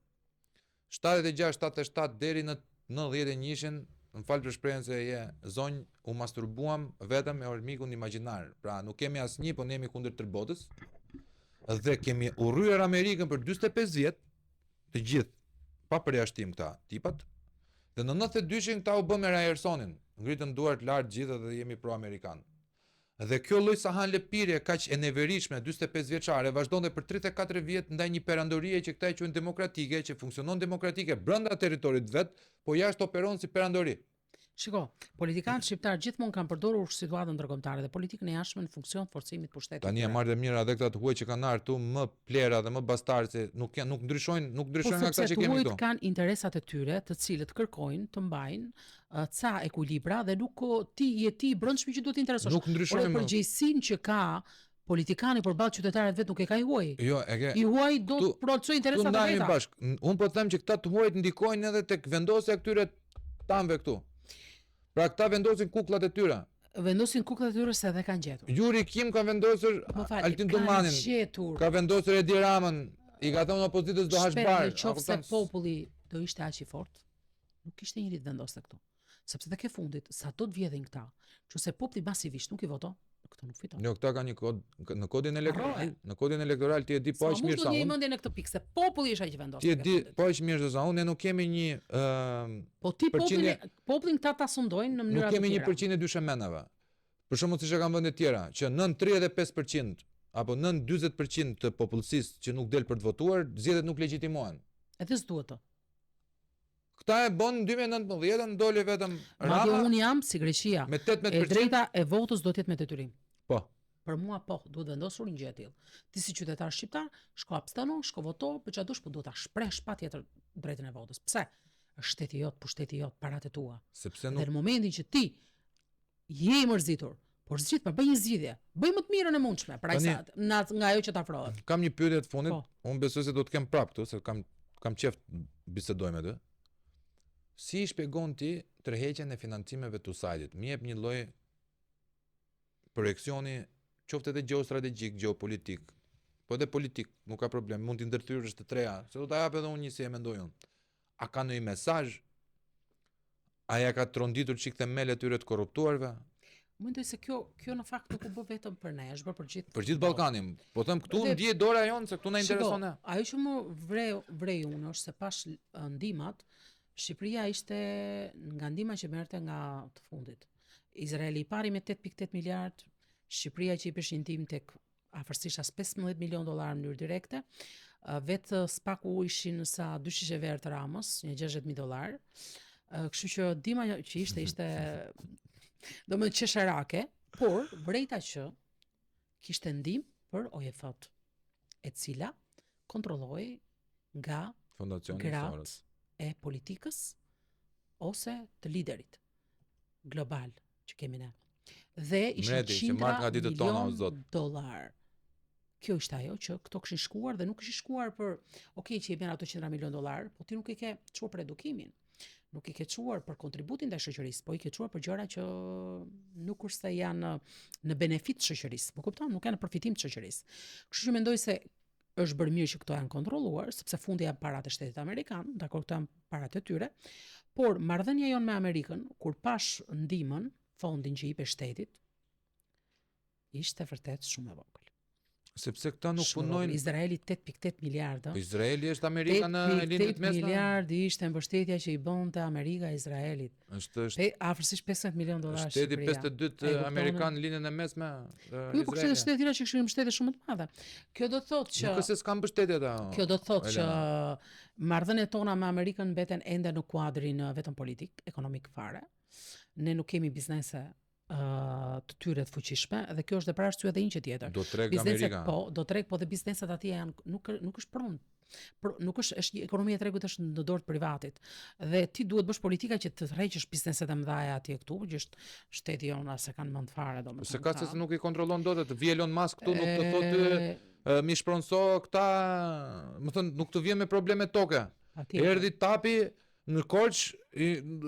76, 77 deri në 91-shin, më fal për shprehjen se je zonjë, u masturbuam vetëm me armikun imagjinar. Pra nuk kemi asnjë, po ne jemi kundër tërë botës. Dhe kemi urryer Amerikën për 45 vjet, të gjithë, pa përjashtim këta tipat. Dhe në 92-shin këta u bë me Ryersonin, ngritën duart lart gjithë dhe jemi pro-amerikan. Dhe kjo lloj sahan lëpirje kaq e neveritshme 45 vjeçare vazhdonte për 34 vjet ndaj një perandorie që këta e quajnë demokratike, që funksionon demokratike brenda territorit vet, po jashtë operon si perandori. Shiko, politikanët shqiptar gjithmonë kanë përdorur situatën ndërkombëtare dhe politikën e jashtme në funksion të forcimit të pushtetit. Tani e tyre. marrë dhe mira edhe këta të huaj që kanë ardhur këtu më plera dhe më bastarë se nuk janë nuk ndryshojnë, nuk Po ndryshojnë nga sepse këta që të kemi huajt këtu. kanë interesat e tyre, të cilët kërkojnë të mbajnë uh, ca ekuilibra dhe nuk o, ti je ti i brendshmi që duhet të interesosh. Nuk Por ndryshojnë. më. përgjegjësinë që ka politikani përballë qytetarëve vet nuk e ka i huaj. Jo, e ke I huaj do Këtu- të prodhojë Këtu interesat e ndahemi veta. bashk. N- Unë po them që këta të huajt ndikojnë edhe tek vendosja e këtyre tamve këtu. Pra këta vendosin kukllat e tyre. Vendosin kukllat e tyre se edhe kanë gjetur. Juri Kim ka vendosur Më fal, Altin kanë Dumanin, gjetur. ka vendosur Edi Ramën, i ka thënë opozitës do hash Shpejt, bar. Në A qoftë se kupton? populli do ishte aq i fortë, nuk kishte njëri të vendoste këtu. Sepse tek e fundit, sa do të vjedhin këta, nëse populli masivisht nuk i voton, këto nuk fiton. Jo, këta kanë një kod në kodin elektoral, Harroje. në kodin elektoral ti e di po Sa aq mund mirë do sa të një unë. mendje në këtë pikë, se populli është ai që vendos. Ti e tek e di fundit. po aq mirë se sa unë, ne nuk kemi një ë Po ti popullin, përqindje- popullin këta ta sundojnë në mënyra nuk të kemi një tjera. përqindje dyshemenave. Për shembull, siç e kanë vende tjera, që nën 35% apo nën 40% të popullsisë që nuk del për të votuar, zgjedhjet nuk legjitimohen. Edhe s'duhet të. Këta e bën në 2019-ën, doli vetëm Madje Rama unë jam si Greqia. me E 18%. drejta e votës do të jetë me detyrim. Po. Për mua po, duhet vendosur një gjë e tillë. Ti si qytetar shqiptar, shko absteno, shko voto, për çfarë dush, po duhet ta shpresh patjetër drejtën e votës. Pse? Është shteti jot, pushteti jot, paratë e tua. Sepse Dhe nuk në momentin që ti je i mërzitur, por zgjidh, pa bëj një zgjidhje. Bëj më të mirën e mundshme, pra Tani- sa nga, nga ajo që të afrohet. kam një pyetje të fundit, Po. unë besoj se do të kem prap këtu, se kam kam qef të bisedoj me ty. Si i shpjegon ti tërheqjen e financimeve të USAID-it? Më jep një lloj projeksioni qoftë edhe gjeostrategjik, gjeopolitik, po edhe politik, nuk ka problem, mund t'i ndërthyrësh të treja, se do ta jap edhe unë një si e mendoj unë. A ka ndonjë mesazh? A ja ka tronditur çik themelet e tyre të korruptuarve? Mendoj se kjo kjo në fakt nuk u bë vetëm për ne, është bërë për gjithë Për gjithë Ballkanin. Po them këtu Dhe- ndihet dora jonë se këtu na Shiko, intereson ne. Ajo që më vrej, vrej unë është se pash eh, ndihmat, Shqipëria ishte nga ndihma që merrte nga të fundit. Izraeli i pari me 8.8 miliard, Shqipëria që i pesh një ndihmë tek afërsisht as 15 milion dollar në mënyrë direkte. Ë, Vetë Spaku ishin sa dy shishe verë të Ramës, një 60.000 dollar. Ë, Kështu që ndihma që ishte ishte domethënë qesharake, por vrejta që kishte ndihmë për OJF-t, e cila kontrolloi nga Fondacioni gratë Soros. e politikës ose të liderit global që kemi ne. Dhe ishin Mreti, që qindra marrë nga ditët tona, o milion zot. dollar. Kjo ishte ajo që këto kishin shkuar dhe nuk kishin shkuar për, ok, që i bën ato qindra milion dollar, po ti nuk i ke çuar për edukimin. Nuk i ke çuar për kontributin ndaj shoqërisë, po i ke çuar për gjëra që nuk është se janë në benefit të shoqërisë. Më kupton? Nuk janë në përfitim të shoqërisë. Kështu që mendoj se është bërë mirë që këto janë kontrolluar, sepse fundi janë paratë e shtetit amerikan, dakor këto janë paratë e tyre, por marrëdhënia jonë me Amerikën, kur pash ndihmën, fondin që i jepej shtetit, ishte vërtet shumë e vogël. Sepse këta nuk punojnë. Izraeli 8.8 miliardë. Po Izraeli është Amerika në Lindje të Mesme. 8 miliardë ishte mbështetja që i bënte Amerika Izraelit. Është është Pe, afërsisht 15 milion dollarë Shteti 52 amerikan në Lindjen e Mesme. Jo, po kishte shtete tjera që kishin mbështetje shumë të madhe. Kjo do të thotë që Nuk është se s'ka mbështetje ata. Kjo do të thotë që marrëdhëniet tona me Amerikën mbeten ende në kuadrin vetëm politik, ekonomik fare. Ne nuk kemi biznese të tyre të fuqishme dhe kjo është dhe për arsye edhe një gjë tjetër. Do treg Amerika. Po, do treg, po dhe bizneset atje janë nuk nuk është pronë. Pro, nuk është është një ekonomi e tregut është në dorë të privatit. Dhe ti duhet bësh politika që të tërheqësh bizneset e mëdha atje këtu, që është shteti jonë as e kanë mend fare domethënë. Se ka se nuk i kontrollon dot, të vjen Elon Musk këtu nuk të thotë ty mi shpronëso këta, më thënë nuk të vjen me probleme toke. Erdhi tapi Në Korçë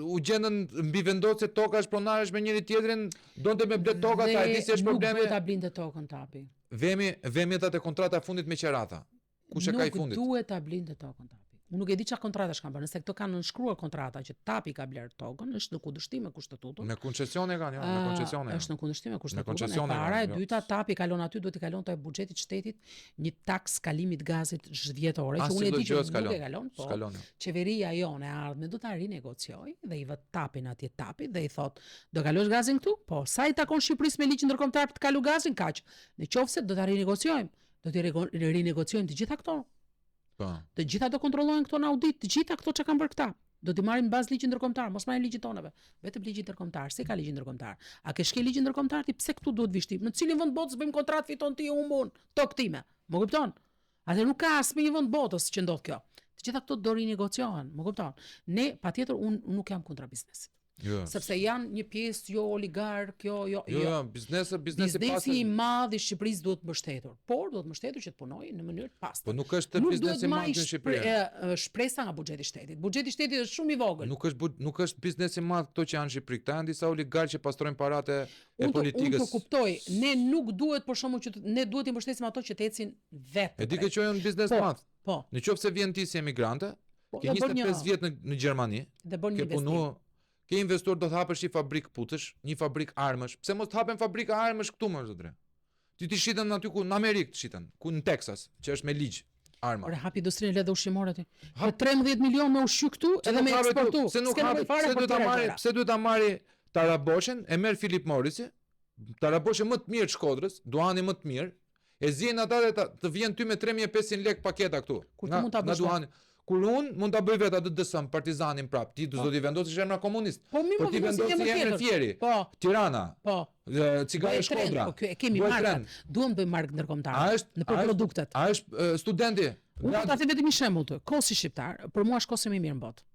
u gjendën mbivendosje tokash pronarësh me njëri tjetrin, donte me ble toka, ta e di si është problemi. Nuk duhet ta blinte tokën tapi. Vemi, vemi ata te kontrata e fundit me qerata. Kush e ka i fundit? Nuk duhet ta blinte tokën tapi. Unë nuk e di çfarë kontratash kanë bërë, nëse këto kanë nënshkruar kontrata që Tapi ka bler tokën, është në kundërshtim me kushtetutën. Me koncesione kanë, jo, me koncesione. Është në kundërshtim me kushtetutën. E para, e jo. dyta, Tapi kalon aty, duhet të kalonte buxhetit të shtetit një taks kalimi të gazit vjetore, që unë e di që nuk e kalon, po. S'kalon, jo. Qeveria jonë e ardhme do ta rinegociojë dhe i vë tapin atje Tapit dhe i thotë, do kalosh gazin këtu? Po, sa i takon Shqipërisë me ligjin ndërkombëtar për të kalu gazin kaq. Në qoftë se do ta rinegociojmë, do t'i rinegociojmë të gjitha këto. Po. Të gjitha do kontrollohen këto në audit, të gjitha këto që kanë bërë këta. Do t'i marrim në bazë ligjin ndërkombëtar, mos marrim ligjin toneve. Vetëm ligjin ndërkombëtar, si ka ligjin ndërkombëtar? A ke shkel ligjin ndërkombëtar ti pse këtu duhet vish ti? Në cilin vend botës bëjmë kontratë fiton ti unë unë, tokë time. Më kupton? Atë nuk ka asnjë vend botës që ndodh kjo. Të gjitha këto do rinegociohen, më kupton? Ne patjetër unë nuk jam kundra biznesit. Jo. Sepse janë një pjesë jo oligark, jo jo jo. Jo, jo biznesi, biznesi biznesi i madh i Shqipërisë duhet mbështetur, por duhet mbështetur që të punojë në mënyrë të pastër. Po nuk është nuk biznesi i madh në Shqipëri. Shpresa nga buxheti i shtetit. Buxheti i shtetit është shumë i vogël. Nuk është nuk është biznesi i madh këto që janë në Shqipëri. Këta janë disa oligarkë që pastrojnë paratë e politikës. Unë të kuptoj, ne nuk duhet për shembull që të, ne duhet të mbështesim ato që të ecin vetë. E di që janë biznes po, madh. Po. Në qoftë se vjen ti si emigrante, po, ke 25 vjet në në Gjermani, dhe bën një investim. Punu, ke investuar do të hapësh një fabrikë këputësh, një fabrikë armësh. Pse mos të hapen fabrika armësh këtu më zotëri? Ti ti shiten aty ku në Amerikë të shiten, ku në Texas, që është me ligj arma. Ore hapi industrinë e lehtë ushqimore ti. Hap... 13 milion me ushqy këtu edhe me eksportu. Pse nuk hapi, pse duhet ta marri, pse duhet ta marri Taraboshin, e merr Philip Morrisi, Taraboshin më të mirë të Shkodrës, duhani më të mirë, E ziejnë ata dhe ta, të vjen ty me 3500 lek paketa këtu. Kur ti mund ta bësh duhani. Kur unë mund ta bëj vetë atë DSM Partizanin prap, ti do t'i vendosësh emra komunist. Po mirë, po ti vendosi emrin Fieri. Po. Tirana. Po. Cigare Shkodra. Po e kemi markën. Duam të bëjmë markë ndërkombëtare. Në për produktet. A është studenti? Unë do ta them vetëm një shembull të. Kosi shqiptar, për mua është kosi më i mirë në botë.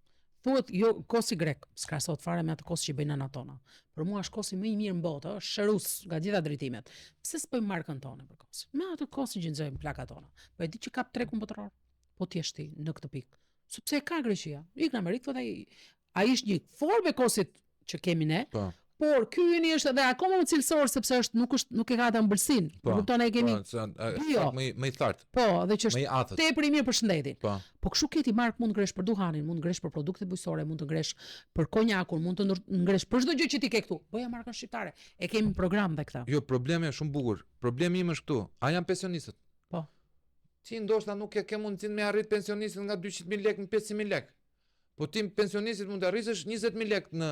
Thuhet jo kosi grek, s'krahasohet fare me atë kos që bëjnë nënat tona. Për mua është kosi më i mirë në botë, është shërues nga gjitha drejtimet. Pse s'bëjmë markën tonë për kosin? Me atë kosin që nxjerrim plakat tona. Po e di që kap tregun botëror. Po ti je ti në këtë pikë. Sepse e ka Greqia. Ik në Amerikë thotë ai ai është një formë e kosit që kemi ne. Po. Por ky yni është edhe akoma më cilësor sepse është nuk është nuk e ka atë ëmbëlsinë. Po, kupton e kemi. Po, se, bio. më më i thartë. Po, dhe që është tepër i mirë për shëndetin. Po. Po kështu ke ti markë mund të ngresh për duhanin, mund të ngresh për produktet bujqësore, mund të ngresh për konjakun, mund të ngresh për çdo gjë që ti ke këtu. Bëja markën shqiptare. E kemi në program dhe këtë. Jo, problemi është shumë bukur. Problemi im është këtu. A janë pensionistët? Po. Ti ndoshta nuk e ke mundësinë me arrit pensionistin nga 200.000 lekë në 500.000 lekë. Po ti pensionistit mund të arrisësh 20000 lekë në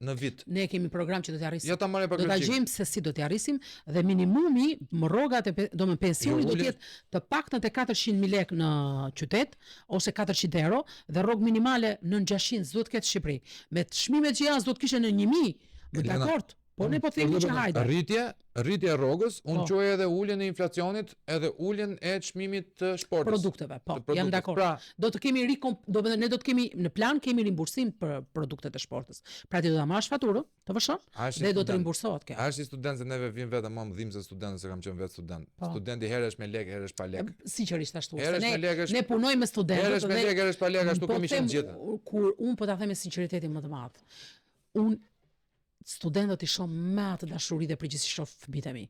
në vit. Ne kemi program që do t'ia arrisim. Ja ta marrim pak. Do ta gjejmë se si do t'ia arrisim dhe minimumi më rrogat e do me pensioni jo, do të jetë të paktën te 400.000 lekë në qytet ose 400 euro dhe rrogë minimale nën 600 s'duhet të ketë Shqipëri. Me çmimet që janë s'duhet të kishte në 1000. Më dakord. Po ne po themi që hajde. Rritje, rritje e rrogës, unë Po. quaj edhe uljen e inflacionit, edhe uljen e çmimit të shportës. Produkteve, po, të produkteve. jam dakord. Pra, Do të kemi rikomp, do të ne do të kemi në plan kemi rimbursim për produktet e shportës. Pra ti do ta marrësh faturën, TVSH, a është një dhe do të student? rimbursohet kjo. A është një student se neve vim vetëm, mua më dhimbset student se kam qenë vetë student. Po. Studenti herë është me lek, herë është pa lek. Sinqerisht ashtu. Herë Se është ne me lek, është ne punojmë me herë studentët është me dhe lek, herë është pa lek, ashtu po kemi them, qenë gjithë. Kur unë po ta them me sinqeritetin më të madh. Unë studentët i shoh me atë dashuri dhe përgjithësi shoh fëmijët e mi.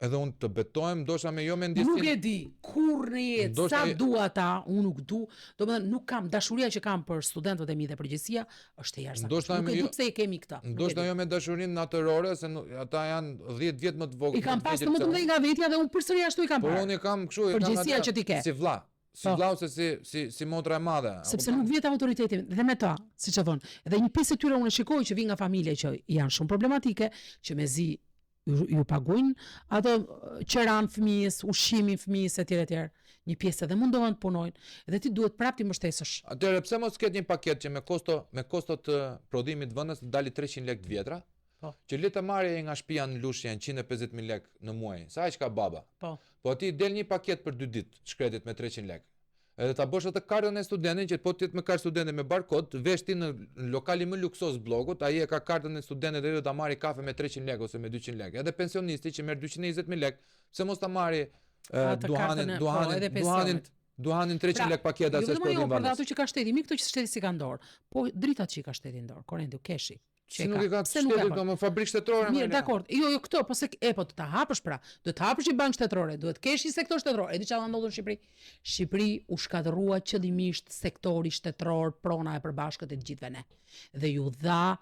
Edhe unë të betohem, ndoshta me jo me Nuk ndjesinë. e di, kur në jetë, Ndoshta sa je- dua ata, unë nuk du, domethënë nuk kam dashuria që kam për studentët e mi dhe përgjegjësia është e jashtëzakonshme. Ndoshta Nuk e me di jo- pse e kemi këtë. nuk e Ndoshta di. jo me dashurinë natyrore, se nuk, ata janë 10 vjet më të vogël. I kam më pas vegjël të më se të unë. mëdhenj nga vetja dhe unë përsëri ashtu i kam Por parë. unë i kam kështu, i kam Përgjegjësia ata që ti ke. Si vlla, si Po. vlla ose si si si motra e madhe. a sepse kupton? nuk vjet autoriteti dhe me ta, siç e thon. Edhe një pjesë e tyre unë e shikoj që vijnë nga familje që janë shumë problematike, që mezi ju, ju paguajnë ato eh, qeran fëmijës, ushqimin fëmijës etj etj. Një pjesë edhe mundohen të punojnë dhe ti duhet prapë ti mbështesësh. Atëherë pse mos ketë një paketë që me kosto me kosto të prodhimit vendës të dali 300 lekë të vjetra? Po. Që le të marrë ai nga shtëpia në Lushnjë janë 150.000 lekë në muaj. Sa aq ka baba? Po. Po aty del një paketë për dy ditë shkretit me 300 lekë. Edhe ta bësh atë kartën e studentit që po të jetë me kartë studenti me barkod, të vesh ti në në lokalin më luksoz të bllokut, ai e ka kartën e studentit dhe do ta marrë kafe me 300 lekë ose me 200 lekë. Edhe pensionisti që merr 220.000 lekë, pse mos ta marrë e, Atë duhanin, kartën e- po, duhanin, edhe duhanin, pensionit. duhanin 300 Pra, lekë paketa Jo se është vetëm ajo, prodhim por edhe vendës. ato që ka shteti, mirë këto që shteti si ka në dorë, po dritat që i ka shteti në dorë, Korentiu, keshi. Që Si e nuk i ka Pse nuk e shteti bën? këto më fabrikë shtetërore Mirë, më, dakord. Jo, jo, këto, po se e po të ta hapësh pra. Duhet të hapësh një bankë shtetërore, duhet të kesh një sektor shtetëror. E di çfarë ndodhi në Shqipëri? Shqipëri u shkatërrua qëllimisht sektori shtetëror, prona e përbashkët e të gjithëve ne. Dhe ju dha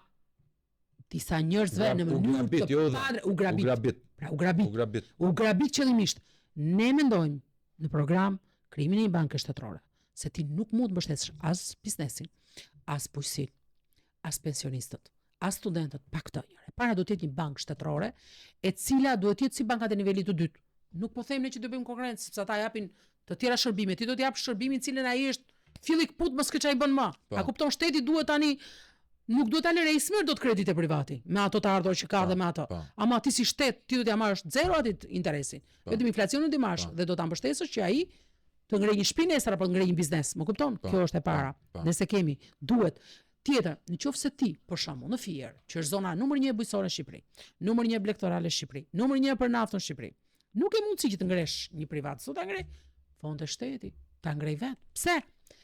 disa njerëzve Gra- në u mënyrë grabit, të jo u dha. padre, u U grabit. grabit, Pra u grabit. u grabit. U grabit qëllimisht. Ne mendojmë në program krijimin e një banke shtetërore, se ti nuk mund të mbështesësh as biznesin, as bujqësinë, as pensionistët, as studentët pa këtë njëre. Para duhet të jetë një bankë shtetërore, e cila duhet të jetë si bankat e nivelit të dytë. Nuk po them ne që do bëjmë konkurrencë, sepse ata japin të tjera shërbime. Ti do të japësh shërbimin cilin ai është filli kput mos ke çai bën më. Po. A kupton shteti duhet tani nuk duhet ta lërë smirë dot kreditë e privati me ato të ardhur që ka Po, dhe me ato. po. Ama ti si shtet, ti do t'ja marrësh zero atit interesin. Po. Vetëm inflacionin do i marrësh Po. dhe do ta mbështesësh që ai të ngrejë një shtëpi nesër apo të ngrejë një biznes. Më kupton? Po, Kjo është e para. po, po. Nëse kemi, duhet Tjetër, në qoftë se ti, për shembull, në Fier, që është zona numër 1 bujqësore në Shqipëri, numër 1 blektorale në Shqipëri, numër 1 për naftën në Shqipëri, nuk e mundësi që të ngresh një privat, s'do ta ngrej. Fonde shteti, ta ngrej vet. Pse?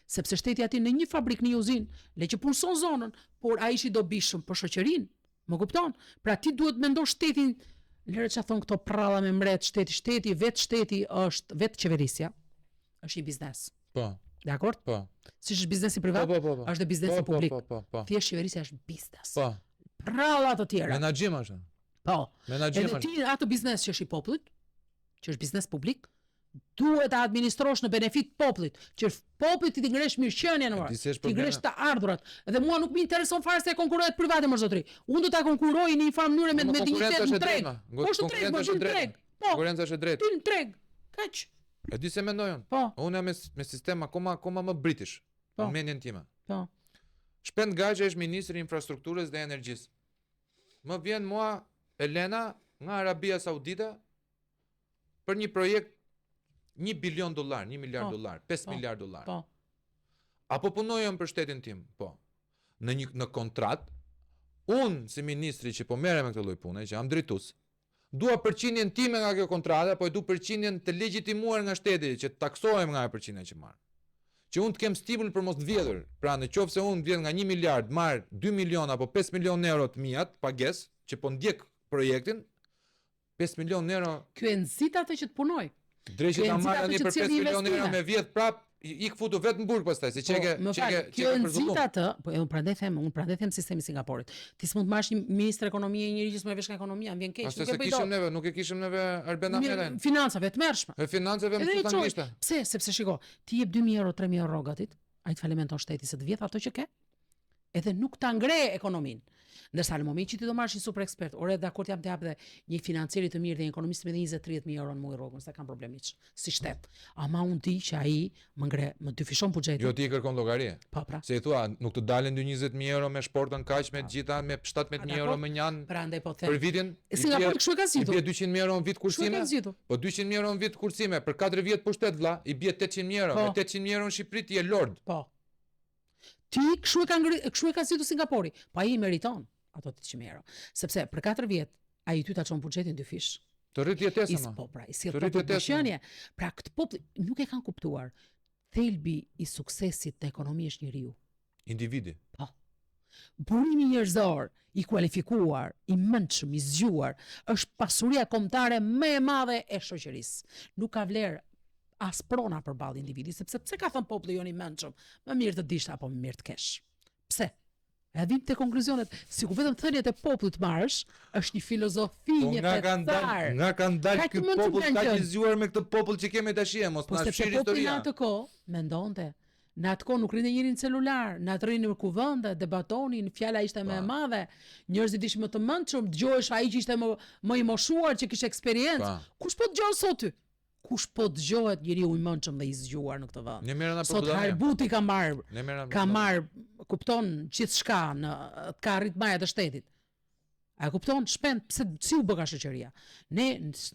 Sepse shteti aty në një fabrikë, në një uzinë, le që punëson zonën, por ai është i dobishëm për shoqërinë. Më kupton? Pra ti duhet mendosh shtetin, lëre çfarë thon këto pralla me mbret, shteti, shteti, vetë shteti është vetë qeverisja. Është një biznes. Po, Dakor? po. Siç është biznesi Po, privat, po, po, po. është dhe biznesi Po, po, publik. Po, po, po. Thjesht qeverisja është biznes. Po. Pralla të tjera. Menaxhim është. Po. Menaxhim Edhe është. ti atë biznes që është i popullit, që është biznes publik, duhet ta administrosh në benefit popullit, që popullit ti t'i ngresh mirëqenien E në di si është ti ngresh problemi? të ardhurat. Edhe mua nuk më intereson fare se e konkurrohet privati më zotri. Unë do ta konkurroj në një farë mënyre me Po, me konkurrenca dinjitet është në e treg. drejtë, ma. Po është në treg, Konkurrenca po është e në drejtë. treg. Po, Konkurrenca është e drejtë. ti në treg. Kaq. E di se mendoj unë. Po, Unë jam me, me sistem akoma akoma më british. Po. Në mendjen time. po. Shpend Gaxha është ministri i infrastrukturës dhe energjisë. Më vjen mua Elena nga Arabia Saudite për një projekt 1 bilion dollar, 1 miliard Po, dollar, 5 po, miliard dollar. Po. Apo punoj unë për shtetin tim? Po. Në një në kontrat, unë si ministri që po merrem me këtë lloj pune, që jam drejtues, dua përqindjen time nga kjo kontratë, po e du përqindjen të legjitimuar nga shteti, që të taksohem nga ajo përqindje që marr. Që unë të kem stimul për mos të vjedhur. Pra në qoftë se unë vjedh nga 1 miliard, marr 2 milion apo 5 milion euro të miat pagesë, që po ndjek projektin, 5 milion euro Ky e nxit atë që të punoj. drejtë Ky e ta nxit marr atë tani që për të sjellë 5 milion euro investime. me vjedh prap, i- ik futu vetë në burg pastaj, se Po, çeke më fal, çeke kjo e çeke për nxit zullum. atë, po e unë prandaj them, unë prandaj them sistemi i Singaporit. Ti s'mund të marrësh një ministër ekonomie, një njeri që s'merr vesh nga ekonomia, më vjen keq, Ose nuk se e bëj kishim dot. neve, nuk e kishim neve Arben Mirë, Ahmetajn. Financave të mërshme. E financave më Edhe i thotë çoj. anglishte. Pse? Sepse shiko, ti jep 2000 euro, 3000 euro rrogatit, ai të falimenton shteti se të vjedh ato që ke. Edhe nuk ta ngre ekonominë. Ndërsa në moment që ti do marrësh një super ekspert, ore dakord jam të jap dhe një financieri të mirë dhe një ekonomist me 20-30 mijë euro në muaj rrogën, s'e kam problem hiç, si shtet. Ama unë di që ai më ngre, më dyfishon buxhetin. Jo ti i kërkon llogari. Po pra. Se i thua, nuk të dalin dy 20000 euro me shportën kaq me të gjitha me 17000 euro më njanë. Prandaj po them. Për vitin. Singapuri kështu e ka zgjidhur. I bie 200000 euro në vit kursime. Po 200000 euro në vit kursime për 4 vjet pushtet vlla, i bie 800000 euro. Po. Me 800000 euro në Shqipëri ti je lord. Po. Ti kështu e ka ngri, kështu e ka zgjidhur Singapori. Po ai i meriton ato 800 euro, sepse për 4 vjet ai ty ta çon buxhetin dyfish. Të rrit jetesën. Po pra, i sjell popullit mirëqenie. Pra këtë popull nuk e kanë kuptuar. Thelbi i suksesit në ekonomi është njeriu. Individi. Po. Burimi njerëzor, i kualifikuar, i mençëm, i zgjuar, është pasuria kombëtare më e madhe e shoqërisë. Nuk ka vlerë as prona përballë individit, sepse pse ka thënë populli jonë i mençëm, më mirë të dish apo më mirë të kesh. Pse? E vim te konkluzionet, sikur vetëm thëniet e popullit të marrësh, është një filozofi, po një nga kanë dalë, nga kanë dalë ky popull kaq i zgjuar me këtë popull që kemi tash e mos po na fshir historia. Po në atë kohë mendonte, në atë kohë nuk rrinte njeri në celular, në atë rrinin në kuvende, debatonin, fjala ishte më e po. madhe, njerëzit ishin më të mençur, dëgjohesh ai që ishte më më i moshuar, që kishte eksperiencë. Po. Kush po dëgjon sot ty? Kush po dëgjohet njeriu i mençëm dhe i zgjuar në këtë vend? Ne merrem për Sot Harbuti ka marr, ka marr, kupton gjithçka në ka arrit majat e shtetit. A e kupton shpend pse si u bëka shoqëria? Ne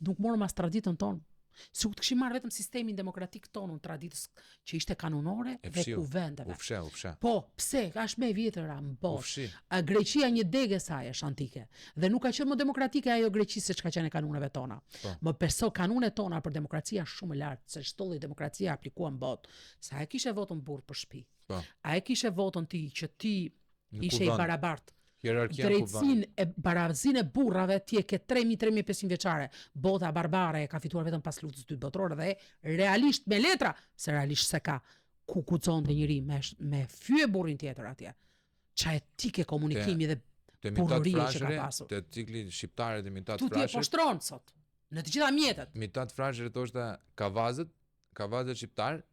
nuk morëm as traditën tonë. Sikur të kishim marrë vetëm sistemin demokratik tonë në traditës që ishte kanunore e dhe kuvendeve. U fshe, u fshe. Po, pse? Është më e vjetra në botë. A Greqia një degë e saj është antike dhe nuk ka qenë më demokratike ajo Greqi se ç'ka qenë e kanuneve tona. Po. Më beso kanunet tona për demokraci janë shumë më lart se çdo lloj demokracie aplikuar në botë. Sa e kishe votën burrë për shtëpi? Po. A e kishe votën ti që ti ishe i barabartë? Hierarkia drejtësinë e barazinë e burrave ti e ke 3000 3500 vjeçare. Bota barbare e ka fituar vetëm pas luftës së dytë botërore dhe realisht me letra, se realisht s'e ka ku guxonte njeri me me fye burrin tjetër atje. Ça etike komunikimi dhe te Mitat që ka pasur. Te cikli shqiptare te Mitat Frashëri. Tu ti e poshtron sot në të gjitha mjetet. Mitat Frashëri thoshte kavazët, kavazët shqiptar,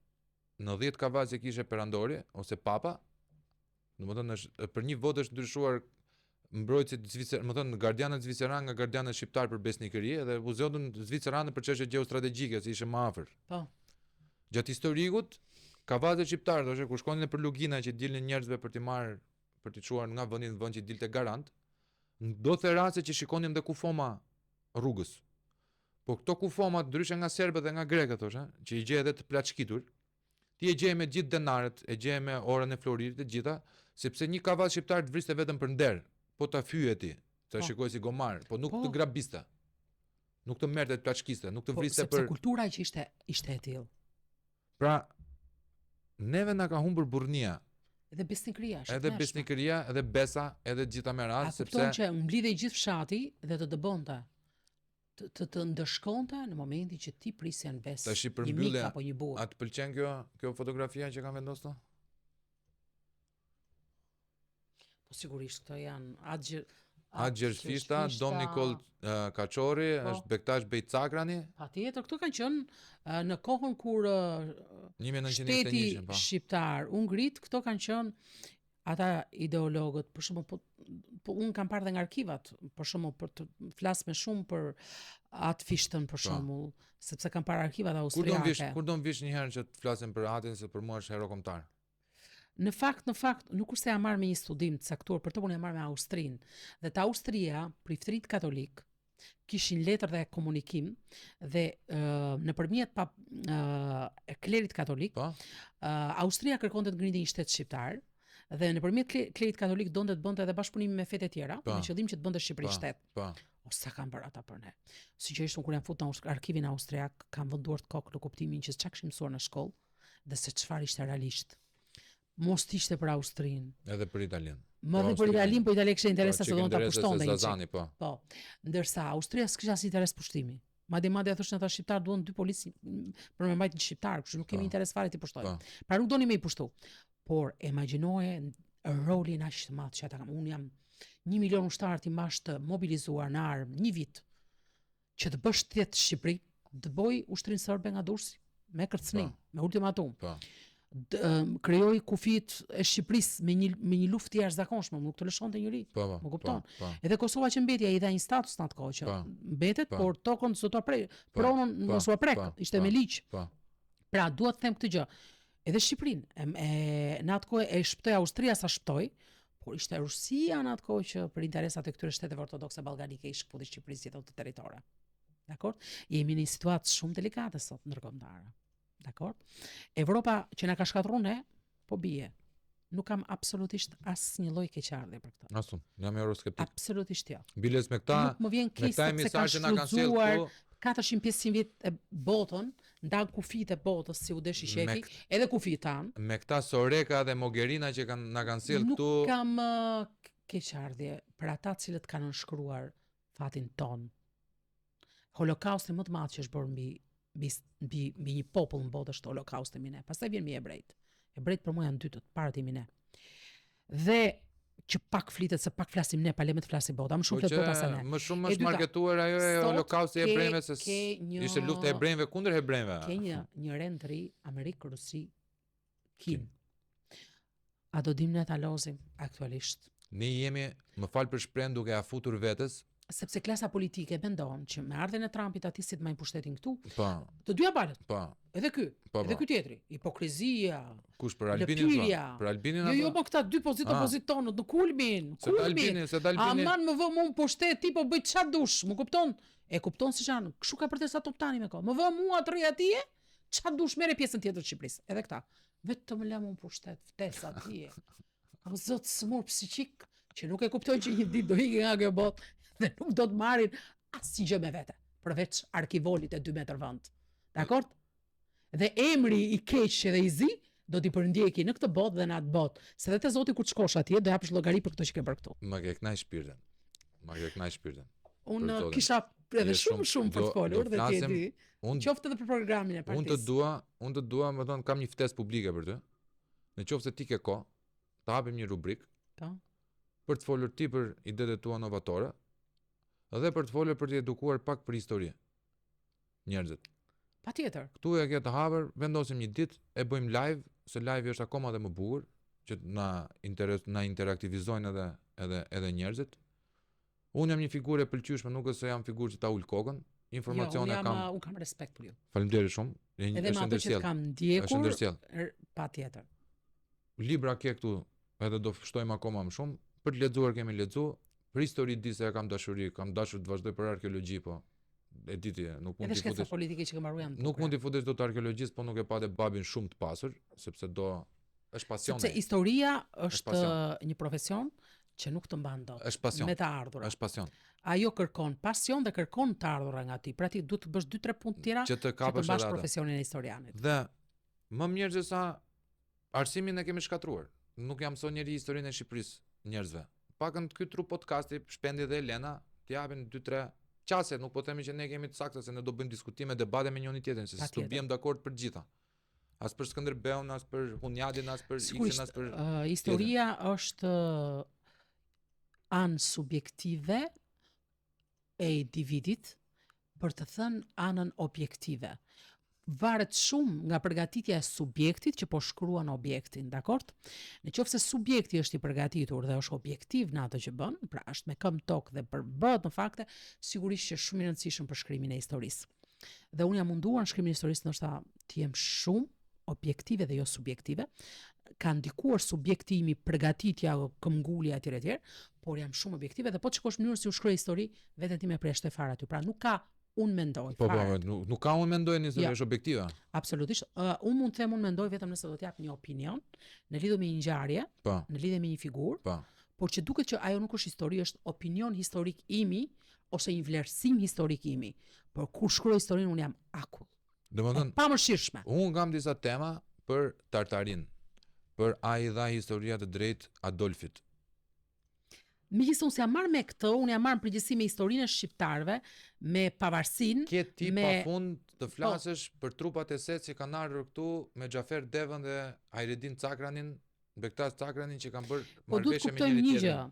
në 10 kavazë që kishe perandori ose papa, Domethënë është për një votë është ndryshuar mbrojtësit zvicer, domethënë gardianët zviceran nga gardianët shqiptar për besnikëri edhe u zgjodhën zviceranët për çështje gjeostrategjike se ishin më afër. Po. Gjatë historikut kavazët shqiptar, thoshte kur shkonin nëpër lugina që dilnin njerëzve për t'i marrë për t'i çuar nga vendi në vend që dilte garant, ndodhte raste që shikonim dhe kufoma rrugës. Po këto kufomat ndryshe nga serbët dhe nga grekët, thoshte, që i gjeje edhe të plaçkitur, Ti e gjeje me gjithë denarët, e gjeje me orën e floririt të gjitha, sepse një kavaz shqiptar të vriste vetëm për nder, po ta fyje ti, të po. shikoje si gomar, po nuk po. të grabiste. Nuk të merrte të plaçkiste, nuk të po, vriste sepse për kultura që ishte ishte e tillë. Pra neve na ka humbur burrnia. Edhe besnikëria është. Edhe besnikëria, edhe besa, edhe të gjitha me radhë, sepse kupton që mblidhej gjithë fshati dhe të dëbonte të të, të ndëshkonte në momentin që ti prisje në besë Tashi një mik apo një burrë. A të pëlqen kjo kjo fotografia që kam vendosur? Po sigurisht këto janë At Gjergj At Gjergj Fishta, Dom Nikoll uh, Kaçorri, po. është Bektash Bej Cakrani. Patjetër, këto kanë qenë uh, në kohën kur uh, 1921, shteti po. shqiptar u ngrit, këto kanë qenë ata ideologët, për shembull, po, po unë kam parë dhe nga arkivat, për shembull, për të flas me shumë për At Fishtën për po. shembull, sepse kam parë arkivat austriake. Kur do vish, kur do vish një herë që të flasim për atin se për mua është hero kombëtar? Në fakt, në fakt, nuk është se jam marrë me një studim të caktuar për të, unë jam marrë me Austrinë. Dhe te Austria, priftërinjtë katolik, kishin letër dhe komunikim dhe uh, nëpërmjet pa uh, klerit katolik, po. uh, Austria kërkonte të ngrinte një shtet shqiptar dhe nëpërmjet klerit katolik donte të bënte edhe bashkëpunim me fetë e tjera, po. me qëllim që të bënte Shqipëri po. shtet. Po. O sa kanë bërë ata për ne. Sinqerisht unë kur jam fut në arkivin austriak, kam vënë duart kokë në kuptimin që çka kishim mësuar në shkollë dhe se çfarë ishte realisht mos të ishte për Austrinë. Edhe për Italinë. Më po, dhe për Italinë, po Italia kishte interesa po, se donte ta pushtonte një çik. Po. Po. Ndërsa Austria s'kishte asnjë interes pushtimi. Madje madje thoshin ata shqiptar duan dy policë për me mbajt një shqiptar, kështu nuk kemi po. interes fare t'i pushtojmë. Po. Pra nuk donin me i pushtu. Por imagjinoje rolin aq të madh që ata kanë. Unë jam një milion ushtarë t'i mbash të mobilizuar në armë një vit që të bësh shtet Shqipëri, dëboi ushtrinë serbe nga Durrësi me kërcënim, po. me ultimatum. Po. Krijoi kufijtë e Shqipërisë me një me një luftë të jashtëzakonshme, nuk të lëshonte njeri. Po, po, Më kupton? Po, po. Edhe Kosova që mbeti ai i dha një status në atë kohë që Po. mbetet, Po. por tokën s'do ta prej, Po, pronën po, mos ua prek, po, ishte po. me ligj. Po. Pra, dua të them këtë gjë. Edhe Shqipërinë, e, e, në atë kohë e shpëtoi Austria sa shpëtoi, por ishte Rusia në atë kohë që për interesat e këtyre shteteve ortodokse ballkanike i shkëputi Shqipërisë gjithë ato territore. Dakor? Jemi në një situatë shumë delikate sot ndërkombëtare. Dakor? Evropa që na ka shkatërruar ne, po bie. Nuk kam absolutisht asnjë lloj keqardhje për këtë. As unë, jam euroskeptik. Absolutisht jo. Biles me këta, Nuk më vjen me keq këta sepse kanë emisarë që na kanë sjellë shfrytzuar këtu, 400-500 vjet e botën, ndan kufijtë e botës si u deshi Me shefi, edhe kufijtë tan. me këta Soreka dhe Mogherina që kanë na kanë sjellë Nuk këtu, kam ë, keqardhje për ata të cilët kanë nënshkruar fatin ton. Holokausti më të madh që është bërë mbi mbi mbi mbi një popull në botë është holokausti mbi ne. Pastaj vjen mbi hebrejt. Hebrejt për mua janë dy të parët jemi ne. Dhe që pak flitet se pak flasim ne, pa lëmë të flasi bota, më po shumë flet që bota se ne. më shumë E është dyta, marketuar ajo e sot holokausti e ke- hebrejve se s- ke një- ishte lufta e hebrejve kundër hebrejve. Ke një një rend të ri Amerikë, Rusi, Kinë. A do dim ne ta lozim aktualisht? Ne jemi, më fal për shprehjen duke ja futur vetes, Sepse klasa politike mendon që me ardhjen e Trumpit atij si të marrin pushtetin këtu, po, të dyja palët, po, edhe ky, po, edhe po. ky tjetri, hipokrizia. Kush për Albinin thua? Lëpirja. Për Albinin Jo, jo, apo? po këta dy pozitë Ah. opozitonët në kulmin, Se të kulmin. Albini, se të Albini. Aman më vë mu në pushtet, ti po bëj ç'a dush, më kupton? E kupton si janë, kështu ka protesta Toptani me kohë. Më vë mua të rri atje, ç'a dush merre pjesën tjetër të Shqipërisë. Edhe këta. Vetëm më lë mu në pushtet, vdes atje. O zot smur psiqik që nuk e kuptojnë që një ditë do ikin nga kjo botë dhe nuk do të marrin asnjë gjë me vete, përveç arkivolit e 2 metër vend. Dakor? Dhe emri i keq dhe i zi do t'i përndjeki në këtë botë dhe në atë botë. Se dhe te Zoti kur të shkosh atje do japësh llogari për këto që ke bërë këtu. Më ke kënaq shpirtin. Më ke kënaq shpirtin. Unë Për Zotin. kisha edhe Je shumë shumë për do- të folur do dhe ti e flasim- di. Unë Qoftë edhe për programin e unë të partisë. dua, unë të dua, më thonë kam një ftesë publike për ty. Në qoftë se ti ke kohë, të hapim një rubrikë Po. për të folur ti për idetë tua novatore dhe për të folur për të edukuar pak për histori njerëzit. Patjetër. Këtu e ke të hapur, vendosim një ditë, e bëjmë live, se live është akoma dhe më bukur, që na interes na interaktivizojnë edhe edhe edhe njerëzit. Unë jam një figurë e pëlqyeshme, nuk është se jam figurë që ta ul kokën. Jo, unë Informacione jam, kam. uh, unë kam respekt për ju. Faleminderit shumë. Je një- Edhe me është ato që të ndërsjell. kam Është ndjekur, ndërsjell. r- patjetër. Libra ke këtu, edhe do shtojmë akoma më shumë. Për të lexuar kemi lexu, për histori di se e kam dashuri, kam dashur të vazhdoj për arkeologji, po e di ti, nuk mund Edhe t'i shkenca futesh. politike që ke mbaruar janë të Nuk bukura. mund t'i futesh dot arkeologjisë, po nuk e pate babin shumë të pasur, sepse do është pasion. Sepse ai. historia është pasion. uh, një profesion që nuk të mban dot. Është pasion. Me të ardhura. Është pasion. Ajo kërkon pasion dhe kërkon të ardhura nga ti. Pra ti duhet të bësh 2-3 punë të tjera Që të që të kapësh mbash edhe atë. profesionin e historianit. Dhe më mirë se sa arsimin e kemi shkatruar. Nuk jam mëson njeri historinë e Shqipërisë njerëzve. Pakën ky trup podcasti, Shpendi dhe Elena, të japin 2-3 qasje, nuk po themi që ne kemi të sakta se ne do bëjmë diskutime, debate me njëri tjetrin, se s'do Patjetër. biem dakord për gjitha. As për Skënderbeun, as për Hunjadin, as për X-in, Sigurisht, as për ë, historia është ë, anë subjektive e individit për të thënë anën objektive. Varet shumë nga përgatitja e subjektit që po shkruan objektin, dakord? Në qoftë se subjekti është i përgatitur dhe është objektiv në atë që bën, pra është me këmbë tokë dhe përbëhet në fakte, sigurisht që është shumë i rëndësishëm për shkrimin e historisë. Dhe unë jam munduar në shkrimin e historisë ndoshta të jem shumë objektive dhe jo subjektive. Ka ndikuar subjektimi, përgatitja, këmbgulja etj etj, por jam shumë objektive dhe po të shikosh mënyrën si u shkruaj histori, veten time përjashtoj fare aty. Pra nuk ka unë mendoj Po po, fare. nuk, nuk ka unë mendoj në histori, Jo. është objektive. Absolutisht. Uh, unë mund të them unë mendoj vetëm nëse do të jap një opinion në lidhje me një ngjarje, Po, në lidhje me një figurë, po. por që duket që ajo nuk është histori, është opinion historik imi ose një vlerësim historik imi. Por kur shkruaj historinë unë jam akull, e Domethënë, pamëshirshme. unë kam disa tema për Tartarin, për a i dha historia të drejtë Adolfit. Megjithëse unë s'jam marrë me këtë, unë jam marrë në përgjithësi me historinë e shqiptarëve, me pavarësinë, Ke ti me pa fund të flasësh për trupat e set që kanë ardhur këtu me Xhafer Devën dhe Hajredin Cakranin, Bektas Cakranin që kanë bërë Po duhet marrëveshje me kuptojmë njëri një gjë. tjetrin.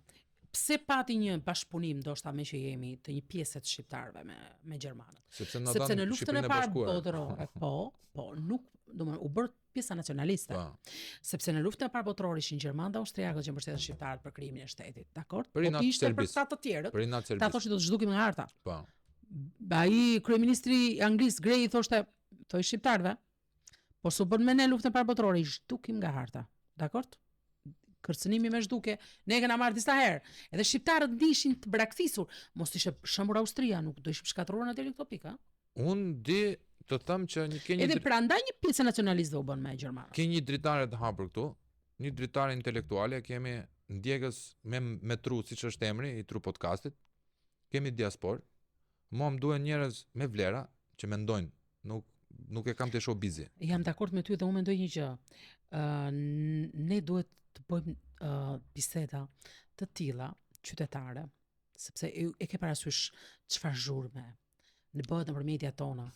Pse pati një bashkëpunim ndoshta me që jemi të një pjese të shqiptarëve me me gjermanët? Sepse na Sepse dhanë në luftën e Shqipërinë parë Bashkuar. botërore, po, po, nuk, domethënë u bër. pjesa nacionaliste. Po. Sepse në luftën e parë botërore ishin gjermanët dhe austriakët që mbështetën shqiptarët për krijimin e shtetit, dakor? Për Po inat ishte për Serbisë. këta të tjerët. Për inat Ta Serbisë. thoshin do të zhdukim nga harta. Po. Ai kryeministri i Anglisë Grey i thoshte, thoi shqiptarëve, po s'u bën me ne luftën e parë botërore, i zhdukim nga harta. Dakor? Kërcënimi me zhdukje, ne e kena marrë disa herë. Edhe shqiptarët ndishin të braktisur, mos ishte shembur Austria, nuk do ishim shkatërruar në deri në këto pikë, a? Unë di të them që një ke një Edhe dri- prandaj një pjesë e nacionalistëve u bën me gjermanët. ke një dritare të hapur këtu, një dritare intelektuale, kemi ndjekës me me tru, siç është emri i tru podcastit. Kemi diaspor. Mua më duhen njerëz me vlera që mendojnë, nuk nuk e kam të showbizi. Jam dakord me ty dhe unë mendoj një gjë. Ë n- ne duhet të bëjmë uh, biseda të tilla qytetare, sepse e, e ke parasysh çfarë zhurme në bëhet nëpër media tona.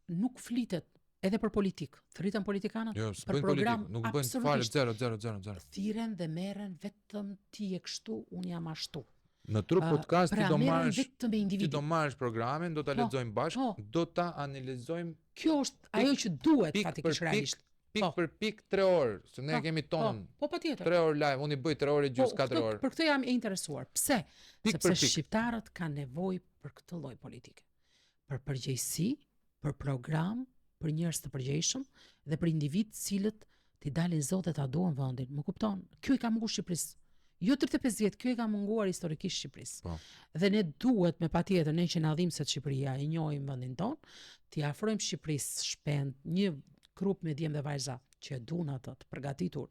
Nuk flitet edhe për politik. Thërritën politikanët, Jo, për s'bëjnë program politikë, nuk bëjnë fare absolutisht. 0 0 0 0. Thirren dhe merren vetëm ti je kështu, unë jam ashtu. Në tru Ë, podcast ti pra, do merren marrësh vetëm me ti individin. do marrësh programin, do ta Po, lexojmë bashkë, po. do ta analizojmë Kjo është ajo që duhet pikë për faktikisht pikë, realisht. pikë Po. për pikë 3 orë, se ne Po, kemi Po, tonën. po patjetër. 3 orë live, unë i bëj 3 orë e gjysmë, Po, 4 këtë- orë. Për këtë jam e interesuar. Pse? Pikë Sepse për pikë. shqiptarët kanë nevojë për këtë lloj politike. Për përgjegjësi, për program, për njerëz të përgjegjshëm dhe për individ të cilët t'i dalin zot e ta duan vendin. Më kupton? Kjo i ka munguar Shqipërisë. Jo 35 vjet, kjo i ka munguar historikisht Shqipërisë. Po. Dhe ne duhet me patjetër, ne që na dhimbset Shqipëria, e njohim vendin ton, t'i afrojmë Shqipërisë shpend një grup me djem dhe vajza që e duan atë, të përgatitur.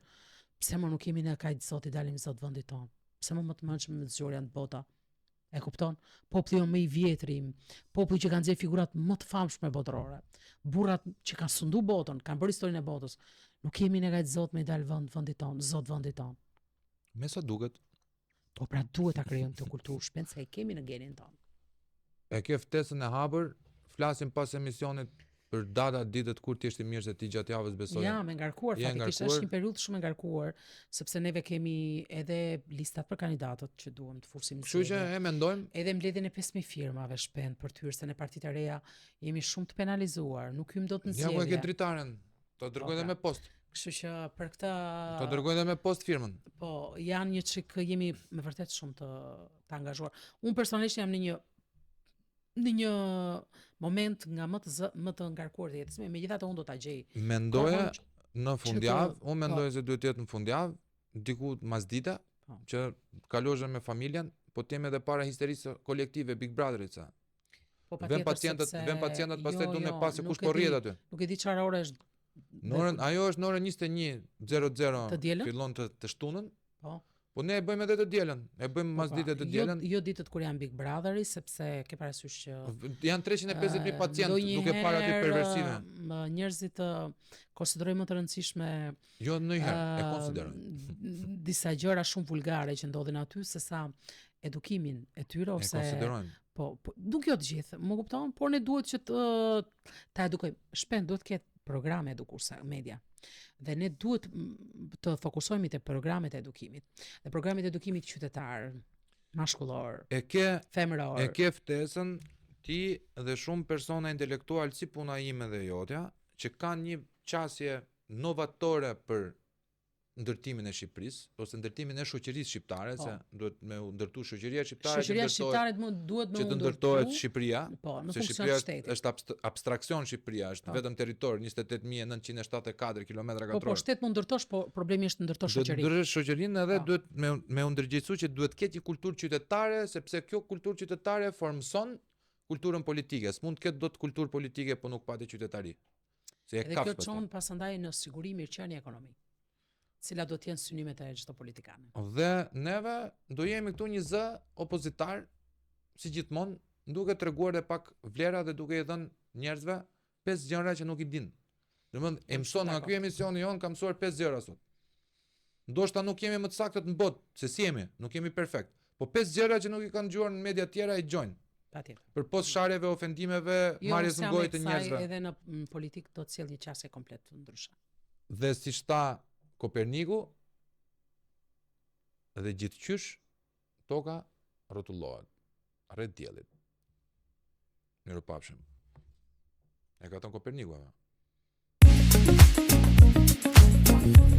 Pse më nuk jemi ne kaq zot i dalim zot vendit ton? Pse më më të mençëm më të zgjuar janë të bota? E kupton? Populli jonë më i vjetri, populli që ka nxjerrë figurat më të famshme botërore, burrat që kanë sundu botën, kanë bërë historinë e botës. Nuk jemi ne kaq zot me i dal vend vendit ton, zot vendit ton. Me sa duket, Po pra duhet ta krijojmë këtë kulturë, shpend se e kemi në genin ton. e ke ftesën e hapur, flasim pas emisionit për data, ditët kur ti je mirë se ti gjatë javës besoj. Jam e ngarkuar Je e faktikisht, ngarkuar. është një periudhë shumë e ngarkuar, sepse neve kemi edhe listat për kandidatët që duam të fusim në Kështu që zgjedhje. e mendojmë, Edhe mbledhjen e 5000 firmave shpend për të hyrë se ne partitë e reja jemi shumë të penalizuar, nuk hym dot në ja ku e ke zgjedhje. dritaren. Ta dërgoj edhe pra. me post. Kështu që për këtë Ta dërgoj edhe me post firmën. po janë një çik jemi me vërtet shumë të të angazhuar. Unë personalisht jam në një në një moment nga më të zë, më të ngarkuar të jetës, megjithatë unë do ta gjej. Mendoja kohën që- në fundjavë, unë po. mendoj se duhet të jetë në fundjavë, diku masdite, Po. që kalosh edhe me familjen, po të jemi edhe para histerisë kolektive Big Brotherit sa. Po Vën patjetër pacientët, sepse- vën pacientët pastaj jo, duan me jo, pas se nuk kush e po di- rrjet aty. Nuk e di çfarë ore është. Në orën, ajo është në orën 21:00 Të dielën? fillon të, të shtunën, Po. po ne e bëjmë edhe të dielën, e bëjmë Po, mas pra, dite të jo- dielën. Jo, ditët kur janë Big Brotheri, sepse ke parasysh që Janë 350.000 ë, pacientë duke parë aty ndonjëherë, perversive. ë, Njerëzit ë, konsiderojnë më të rëndësishme Jo ndonjëherë, e ë, konsiderojnë. disa gjëra shumë vulgare që ndodhin aty se sa edukimin e tyre E ose konsiderojnë. po, po nuk jo të gjithë, më kupton, por ne duhet që të ta edukojmë. Shpend duhet të ketë programe edukuese media. Dhe ne duhet mm, të fokusohemi te programet e edukimit. Dhe programet e edukimit qytetar, mashkullor, E ke femëror. E ke ftesën ti dhe shumë persona intelektual si puna ime dhe jotja, që kanë një qasje novatore për ndërtimin e Shqipërisë ose ndërtimin e shoqërisë shqiptare, Po. se duhet me u ndërtu shoqëria shqiptare Shoqëria që ndërtohet shqiptare mu- duhet me që u të ndërtohet ndërtu, Shqipëria, Po, në se funksion Shqipëria të është, shtetit. është abst- abstraksion Shqipëria, është Po. vetëm territor 28974 kilometra Po, po, katror. shtet mund ndërtosh, po problemi është ndërtosh Duhet shoqëri. ndërtosh shoqërinë edhe Po. duhet me me u ndërgjegjësu që duhet ketë një kulturë qytetare, sepse kjo kulturë qytetare formson kulturën politike. S'mund të ketë dot kulturë politike po nuk pati qytetari. Se e Edhe kap kjo pastaj. çon pasandaj në siguri, mirëqenie ekonomi. Cila do të jenë synimet e çdo politikani. Dhe neve do jemi këtu një zë opozitar, si gjithmonë, duke treguar edhe pak vlera dhe duke i dhënë njerëzve pesë gjëra që nuk i din. Domethënë, e mëson nga Dakor. ky emisioni jon ka mësuar pesë gjëra sot. Ndoshta nuk jemi më të saktët në botë, se si jemi, nuk jemi perfekt. Po pesë gjëra që nuk i kanë dëgjuar në media tjera i gjojnë. Patjetër. Përpos sharjeve, ofendimeve, Jo, marrjes në s'jam gojë e të kësaj, njerëzve. Edhe në në politikë do të sjell një qasje komplet ndryshe. Dhe si tha Koperniku, dhe gjithqysh toka rrotullohet rreth diellit. Mirupafshim. E ka thënë Koperniku apo? Thank you.